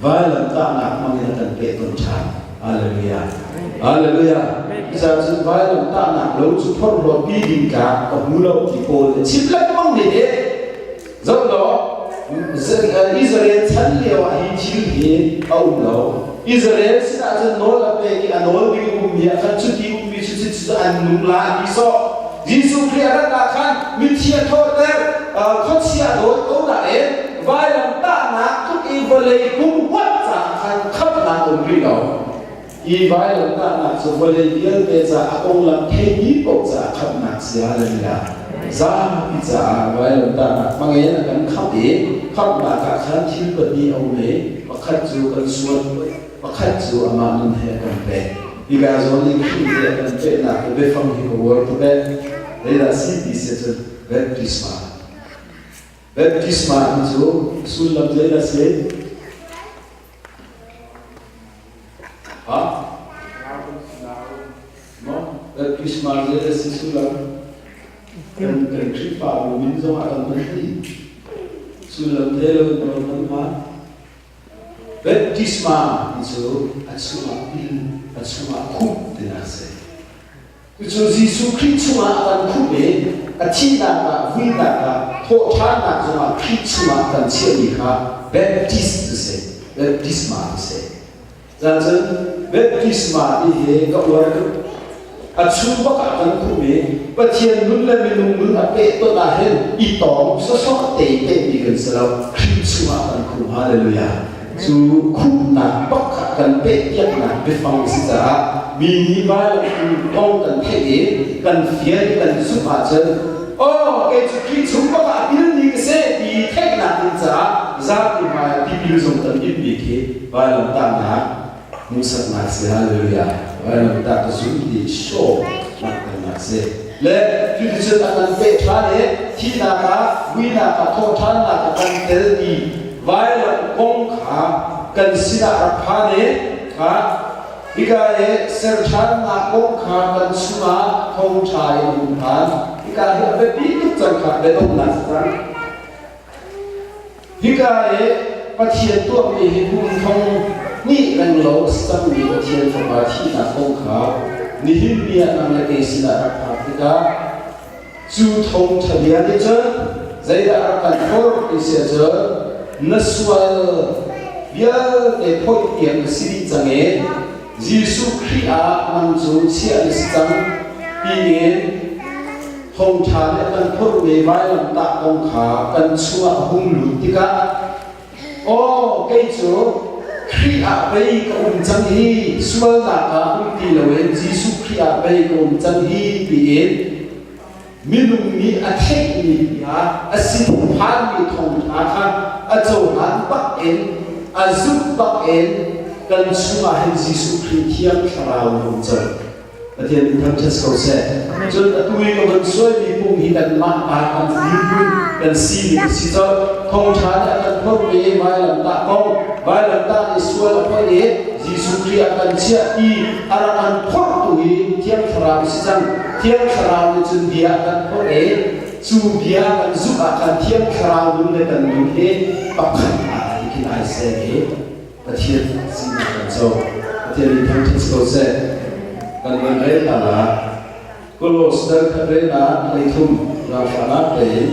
vailamtahnak hmangin a kan pehtonh ṭhan. Hallelujah. Hallelujah. Cucaah cun vailamtahnak lo cu phorhlawt bi ding tlak ka hmu lo ti Paul nih chim lengmang mi hi zoh law Israel chan lio ah hi thil hi a um lo. Israel sinah cun nawl a pek i a nawl ding ummi ah khan cuti ummi cu cu an nung la an i sawh. Jesuh Khrih a rat ah khan mithi a thawhter, khuachia a dawi ko nain vailam tahnak tluk i vawlei kum huat caah khan khamhnak um rih lo. Hi vailam tahnak cu vawlei vialte ca a konglam theimi paoh caah khamhnak si. Hallelujah. Zapi caah vailam tahnak hmangin a kan khamh i khamhnak ah khan thil pahnih a um i pakhat cu kan sual, pakhat cu amah nun he a kan pek. Hika zawn i Khrih he a kan pehnak hi biafang hi ka uar tuk ee. Zeidah si ti si cun baptisma. Baptisma ti cu sullam zeidah si? Ha? No? Baptisma zeidah si sullam? Kan kan Khrihfabu min zong ah kan hman ti. Sullam thei lo in kan hman hman. Baptisma ti cu a chungah pil, a chungah khup tinak a si. Cucu Jesuh Khrih chungah a kan khup i a thihnak ah, vuinak ah, thawhṭhannak zongah Khrih chungah kan chiahmi kha Baptist ti si, baptisma ti si. Cun baptisma ti hi ka uar tuk. A chung bak ah kan khum i Pathian nun le minung nun a pehtonh ah hin i tawng sawsawh te pehmi kan si lo. Khrih chungah kan khum. Hallelujah. Cu khumnak bak kha kan pehpiaknak biafang a si caah mi nih vailam kong kan theih i kan fian i kan zumh ahcun aw kei cu Khrih chung bak ah pilmi ka si ti theihnak ding caah zapi hmai ah tipil zong kan inmi khi vailamtahnak hmuhsaknak si. Hallelujah. Vailamtah ka zum ti show langhternak si. Le cuticun a kan peh ṭhan i thihnak ah vuinak ah thawhṭhannak ah kan tel ti vailam kong kha kan sinah rak phan i kha hika i serṭhannak kong kha kan chungah thawngṭha in um phan. Hika hi a biapi tuk cang kha biadonghnak si cang. Hika i Pathian tuahmi hi kum thong hnih renglo a si cangmi Pathian Fapa thihnak kong kha nihin ni ah nang le kei sinah rak phak tikah cu thawngṭha bia nih cun zeidah a rak kan forh ti si ahcun na sual vialte phoih tiang na si dih cang i Jesuh Khrih ah nang cu chiah na si cang tiin Thawngṭha nih a kan phurhmi vailamtah kong kha kan chungah a hung lut tikah aw kei cu Khrih ah pei ka um cang hi, sualnak ah um ti loin Jesuh Khrih ah pei ka um cang hi tiin minung nih a theihmi bia a sin phanmi thawngṭha kha a cohlan bak in a zumh bak in kan chungah hin Jesuh Khrih Thiang Thlarau a um cang. Pathian in thangṭhat ko seh. Cun atu i ka von suaimi pum hi kanmah ah kan dirhmun kan sining a si colh. Thawngṭha nih a kan phorh ve vailamtah kong, vailamtah nih sual a phoih i Jesuh Khrih a kan chiah ti a rak kan phorhtu hi Thiang Thlarau a si cang. Thiang Thlarau nih cun bia a kan phorh i cu bia kan zumh ah khan Thiang Thlarau nun le kan nun hi pakhat ah khin ai seng i Pathian sinak kan co. Pathian in thangṭhat si ko seh. Kan van rel hna la. Kolos dal khat rel ah 13 ralhrang tein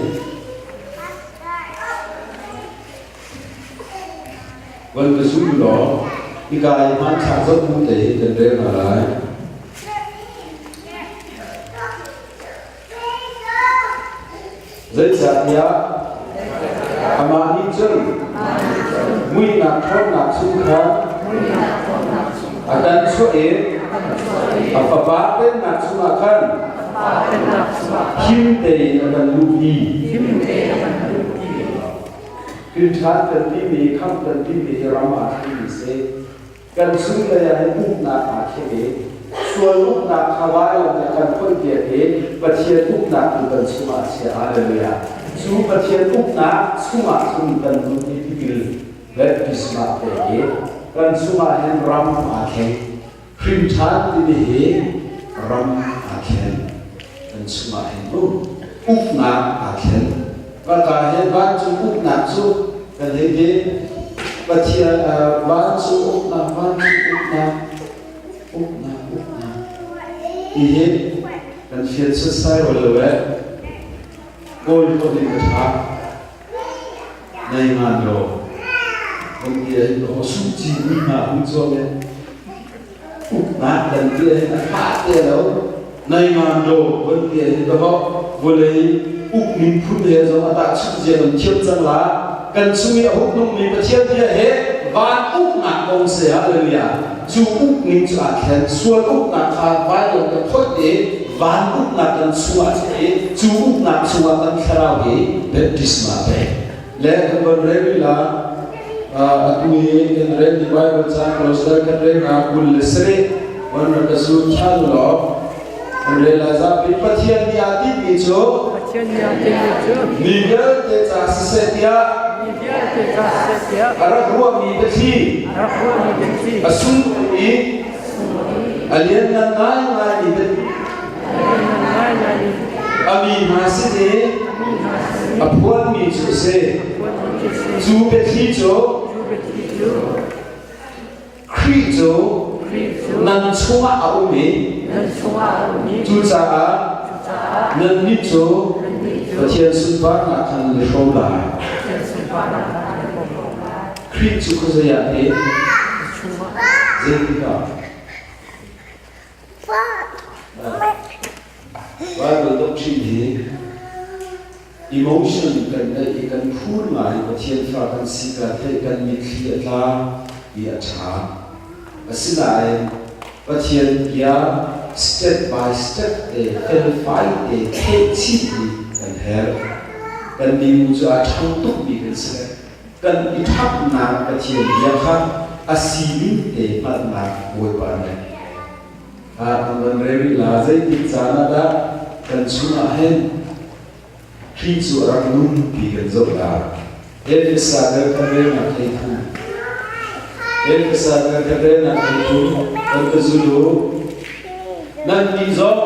van ka zul law hika i hmanthlak zoh bu te hin kan rel hna lai. Zeicahtiah amah nih cun muihnak ṭhawnnak chung khan a kan chuah i a Fapa pennak chungah khan him tein a kan luhpi. Ṭinṭhan kan timi, khamh kan timi hi ram ah thlengmi si. Kan chunglei ah hin uknak aa khek i sual uknak kha vailam nih a kan phoihpiak i Pathian uknak tu kan chungah a chiah. Hallelujah. Cu Pathian uknak chungah cun kan nun i tipil baptisma pek i kan chungah hin ram aa thleng. Hrin ṭhan timi hi ram aa thlen. Kan chungah hin mu uknak aa thlen. Vaka he vancung uknak cu kan hei ti. Pathian vancung uknak, vancung uknak, uknak, uknak. Ti hi kan fian setsai rua lo eh. Kawl holh in ka ṭha. Nei ngan law kan ti ahhin aw suci mi hna hu chuak in uknak kan ti ahhin a fah te lo nei ngan law kan ti ahhin ka vok vawlei ukning phun he zong a tahchunh zia kan thiam cang la kan chung i a huk nungmi Pathian bia he van uknak kong se hallelujah cu ukning cu aa thlen sual uknak kha vailam ka phoih i van uknak kan chungah a i cu uknak chungah kan thlarau hi baptisma pek le kan von rel la atu hi kan rel di Bible cang Colossians kan rel na 27 von rak ka su than law kan rel la zapi Pathian nih aa tinhmi cu Pathian nih aa tinhmi cu mi vialte ca siseh tiah mi vialte ca siseh tiah a rak ruahmi biathli a rak ruahmi biathli a sung i a lianngan ngaingai mi a mi hna sin i a phuanmi cu a si. Cu biathli cu Khrih cu nan chungah a um i cucaah nannih cu Pathian sunparnak khan nan i hrawm lai. Khrih cu khuazei ah ti? Zeitikah? Bible doctrine hi emotion kan ngeih i kan phur ngai Pathian fa kan si ka theih kan mitthli a tla i a ṭha. Asinain Pathian bia step by step te felfai te theih chih hi kan herh. Kan minu cu a ṭhang tukmi kan si. Kan i ṭhapnak Pathian bia kha a sining te hngalhnak Bawipa nih kan van rel rih la. Zeitik caan ah dah kan chungah hin Khrih cu a rak nung ti kan zoh la. Efesa dal kan relnak thei thu. Efesa dal kan relnak thei thu kan ka zul u. Nannih zong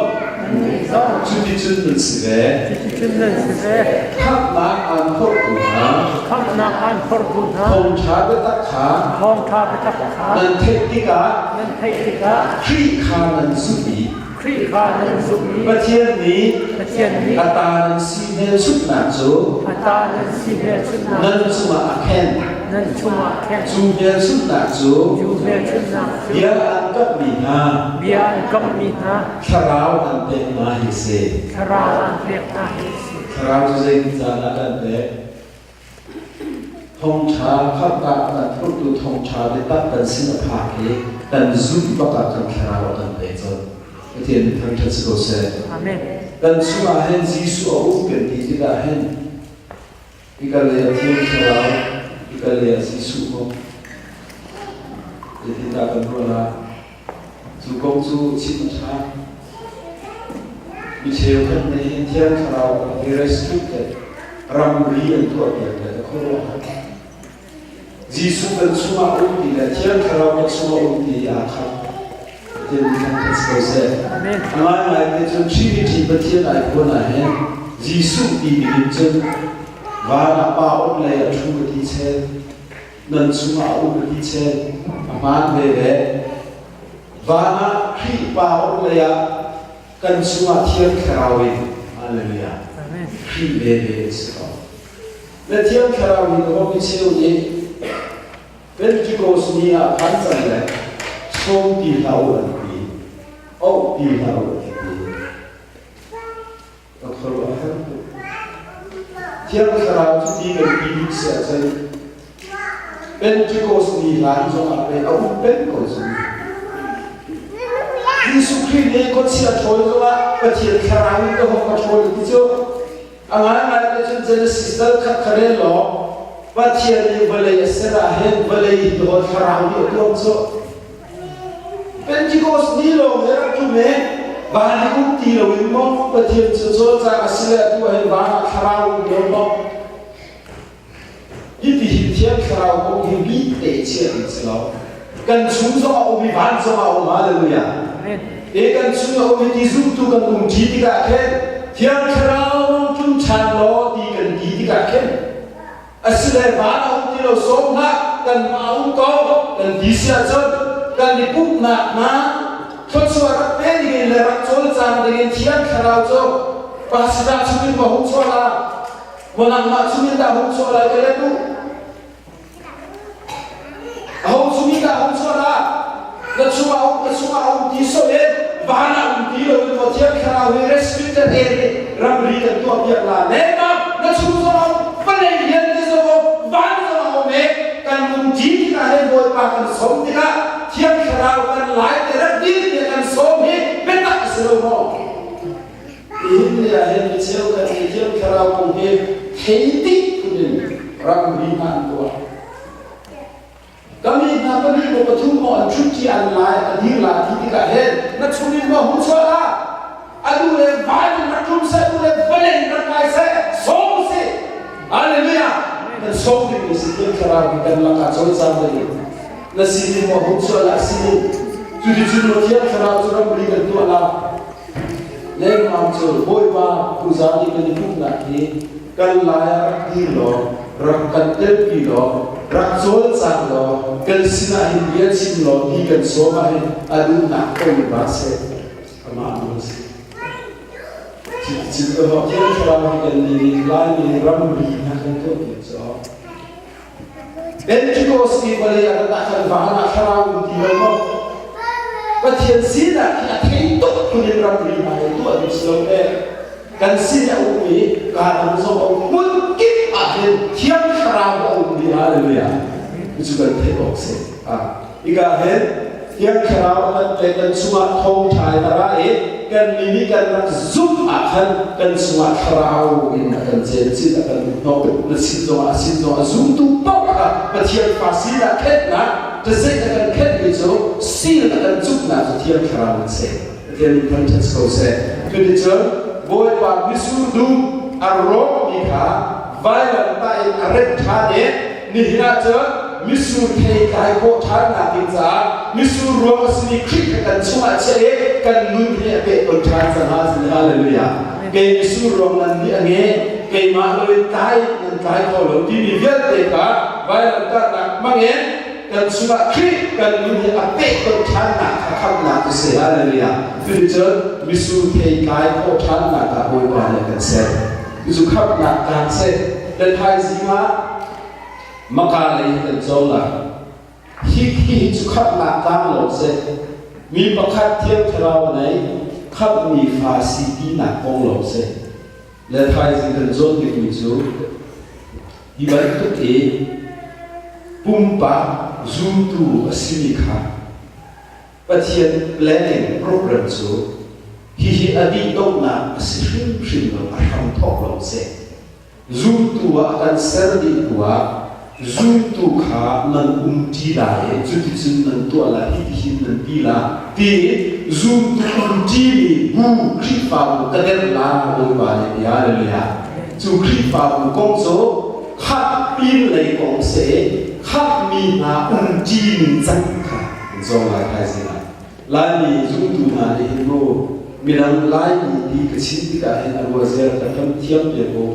cuticun nan si ve. Cuticun nan si ve. Khamhnak aan phorhtu hna. Khamhnak aan phorhtu hna. Thawngṭha biatak kha. Thawngṭha biatak kha. Nan theih tikah. Nan theih tikah. Khrih kha nan zumh i. Khrih kha nan zumh i. Pathian nih. Pathian nih. A ta nan si hmelchunhnak cu. A ta nan si hmelchunhnak. Nan cungah a khenh. Nan chungah khenh. Cu hmelchunhnak cu. Cu hmelchunhnak cu. Bia an kamhmi hna. Bia an kamhmi hna. Thlarau an pek hna hi si. Thlarau an pek hna hi si. Thlarau cu zeitin caan ah kan pek? Thawngṭha khamhnak kan phurtu thawngṭha biatak kan sin a phak i kan zumh bak ah kan thlarau a kan pek colh. Pathian nih thangṭhat si ko seh. Amen. Kan chungah hin Jesuh a um kan ti tikah hin hika lei ah Thiang Thlarau, hika lei ah Jesuh maw? Zeitindah kan ruah lai? Cu kong cu chim a ṭha. Mi cheukhat nih hin Thiang Thlarau kong hi restrict le ramri an tuahpiak le ka khuaruahhar. Jesuh kan chungah um ti le Thiang Thlarau kan chungah um ti aa khat. Pathian nih thangṭhat si ko seh. Amen. A ngaingai te cun Trinity Pathian ai phuan ah hin Jesuh ti ning cun van ah Pa um lei a ṭhu ka ti chel, nan chungah a um ka ti chel, a hmaan ve ve. Van ah Khrih Pa um lei ah kan chungah Thiang Thlarau in Hallelujah. Amen. Khrih ve ve a si ko. Na Thiang Thlarau nih ka mi cheu nih Pentecost ni ah khan cang le sawm ti hlah u an ti, auh ti hlah u an ti. Ka khuaruah a har tuk. Thiang Thlarau cu ti kan ti dih si ahcun Pentecost ni hlan zongah pei a um peng ko cu. Jesuh Khrih nih khuachia ṭhawl zongah Pathian Thlarau in ka hong ka ṭhawl ti cu A ngaingai te cun Genesis dal khat kha rel law Pathian nih vawlei a ser ah hin vawlei hi haw thlarau nih a tuam cu. Pentecost ni lawng he rak tlum i van i um ti loin maw Pathian cu cawlcang a si le atu ah hin van ah thlarau um lo maw? Hiti hin Thiang Thlarau kong hi bik te chiah ding si lo. Kan chung zong a um i van zong a um. Hallelujah. E kan chung a um i ti zumtu kan um ṭi tikah khin Thiang Thlarau tlung ṭhan law ti kan ti tikah khin asile van a um ti lo sawm hlah kanmah a um ko kan ti si ahcun kan i pumhnak hna thluachuah rak pe dingin le rak cawlcang dingin Thiang Thlarau cu pastor chungin va hung chuah la maw nangmah chungin dah hung chuah lai ka let u Aho chung dah hung chuah dah? Na chungah um, ka chungah um ti so in van ah um ti lo in Pathian Thlarau hi restricted area ramri kan tuah piak la ne na na chung zong um vawlei lian te zong um van zong um e kan um ti tikah he Bawipa kan som tikah Thiang Thlarau kan lai te rak dir tiah kan sawm hi biatak a si lo maw? Nihin ni ah hin mi cheukhat nih Thiang Thlarau kong hi thei dih phun in ramri hna an tuah. Ka mi hna pahnih maw pathum maw an ṭhutṭi an lai a dir lai ti tikah hin na chungin maw hung chuah la atu le van in rak tlum seh atu le vawlei in rak kai seh sawm sih. Hallelujah! Kan sawm dingmi si Thiang Thlarau hi kan lakah cawlcang ding na sinin maw hung chuah la sinin cuticun maw Thiang Thlarau cu ramri kan tuah la Lengmang cu Bawipa puza nih kan i pumhnak hi kan lai ah rak dir law, rak kan telpi law, rak cawlcang law, kan sinah hin bia chim law ti kan sawm ah hin a duhnak ko in ba seh. Amah nawl si. Cim ka hawk Thiang Thlarau hi kan nih Laimi ramri hna kan tuah piak cu. Pentecost ni vawlei ah kan kan van ah thlarau um ti lo maw? Pathian sinak hi a thei tuk phun in ramri hna he tuah ding si lo e. Kan sin a um i kaa zong a um hmun kip ah hin Thiang Thlarau a um di hallelujah. Cu kan theih awk si. Ah, ika hin Thiang Thlarau a kan pek kan chungah thawngṭha in a ra i kan mi nih kan rak zumh ah khan kan chungah Thlarau in a kan cencin a kan hnawh na sin zongah a sin zongah zumtu paoh kha Pathian fa sinah khenhnak ṭazeih a kan khenhmi cu seal a kan cuknak cu Thiang Thlarau in seh Pathian in thangṭhat ko seh cuticun Bawipa mitsur dum a rawkmi kha vailamtah in a remh ṭhan i Nihin ah cun mitsur thei tlai khawh ṭhannak ding caah mitsur ruang a simi Khrih kha kan chungah chiah i kan nun he a pehton ṭhan cang ahcun hallelujah. Kei mitsur ruang nan nih a nge, keimah loin tlai nan tlai kho lo timi vialte kha vailamtahnak hmangin kan chungah Khrih kan nun he a pehton ṭhannak kha khamhnak a si. Hallelujah. Cuticun mitsur thei tlai khawh ṭhannak ah Bawipa nih a kan ser. Cucu khamhnak kaan seh. Le thaizing ah Maka lei kan co lai. Hi hi cu khamhnak tlang lo seh. Mi pakhat Thiang Thlarau a nei, khamhmi fa si tinak kong lo seh. Le thaizing kan cawn bikmi cu hi bantuk i pumpak zumtu a simi kha Pathian planning program cu hihi a dih donghnak a si hrimhrim lo, a hramthawk lo seh. Zumtu ah a kan ser dih hnu ah zumtu kha nan um ṭi lai i cuticun nan tuah lai, hitihin nan ti la ti zumtu um ṭimi bu Khrihfabu ka derh la Bawipa nih bia hallelujah. Cu Khrihfabu kong cu khamh pin lei kong seh khamhmi hna um ṭi ning cang kha Zong lai thaizing ah Laimi zumtu hna nih hin mu midang Laimi ti ka chim tikah hin a ruaziar kan kan thiam piak u.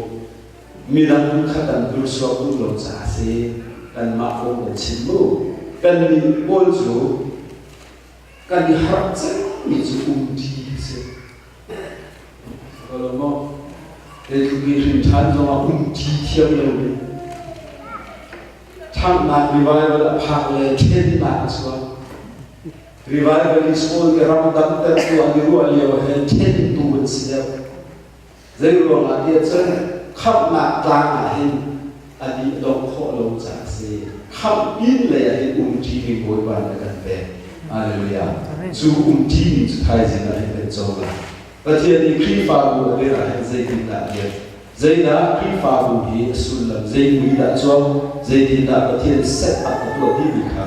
Midang kha kan hnursuak duh lo caah si kanmah kong kan chim mu. Kannih pawl cu kan i harh cemmi cu umṭi si. Ko maw? Zeitluk i hrin ṭhan zongah umṭi thiam lo ding. Ṭhanghnak revival a phak le ṭhennak a chuak. Revivalist pawl nih ram damtertu an i ruah lio he ṭhentu an si deuh. Zei ruangah tiah cun khamhnak tlang ah hin a dih a dongh khawh lo caah a si. Khamh pin lei ah hin umṭi ding Bawipa nih a kan pek. Hallelujah. Cu umṭi ning cu thaizing ah hin kan co lai. Pathian nih Khrihfabu a dirh ah hin zeitindah a dirh? Zeidah Khrihfabu hi a sullam, zei mui dah cuang, zeitindah Pathian set up a tuah timi kha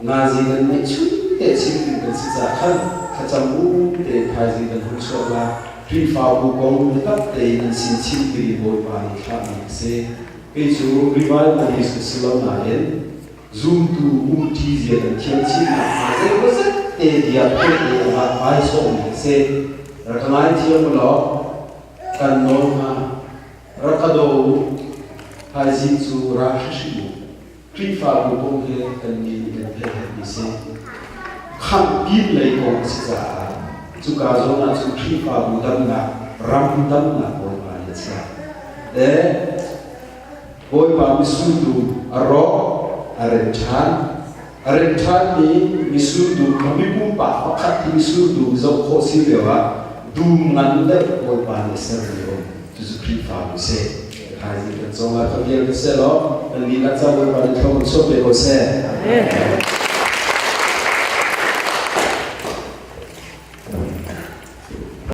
ngazi kan ngeihchun te chim ding kan si caah khan thlacam u te thaizing kan hun chuak la. Khrihfabu kong biatak tein an sin chim ding Bawipa nih thlahmi a si. Kei cu revivalist ka si lo nain. Zumtu umṭi zia kan thiam chin nakhnga zeimawzat te bia phei te amah hmaisawhmi a si. Rak ka ngaithiam u law kan nawl hna. Rak ka daw u. Thaizing cu ra hrihrim u. Khrihfabu kong he kan nih nih kan theih herhmi si. Khamh pin lei kong a si caah cuka zawn ah cun Khrihfabu damnak, ram damnak Bawipa nih a chiah. Le Bawipa mitsur dum a rawk, a rem ṭhan. A rem ṭhanmi mitsur dum kha mi pumpak pakhat hi mitsur dum zoh khawh si lioah dum ngan deuh Bawipa nih a sermi a um. Cucu Khrihfabu a si. Thaizing kan cawng ah ka vial ka seh law kan lila ca Bawipa nih thlawm in chuah pe ko seh. Amen.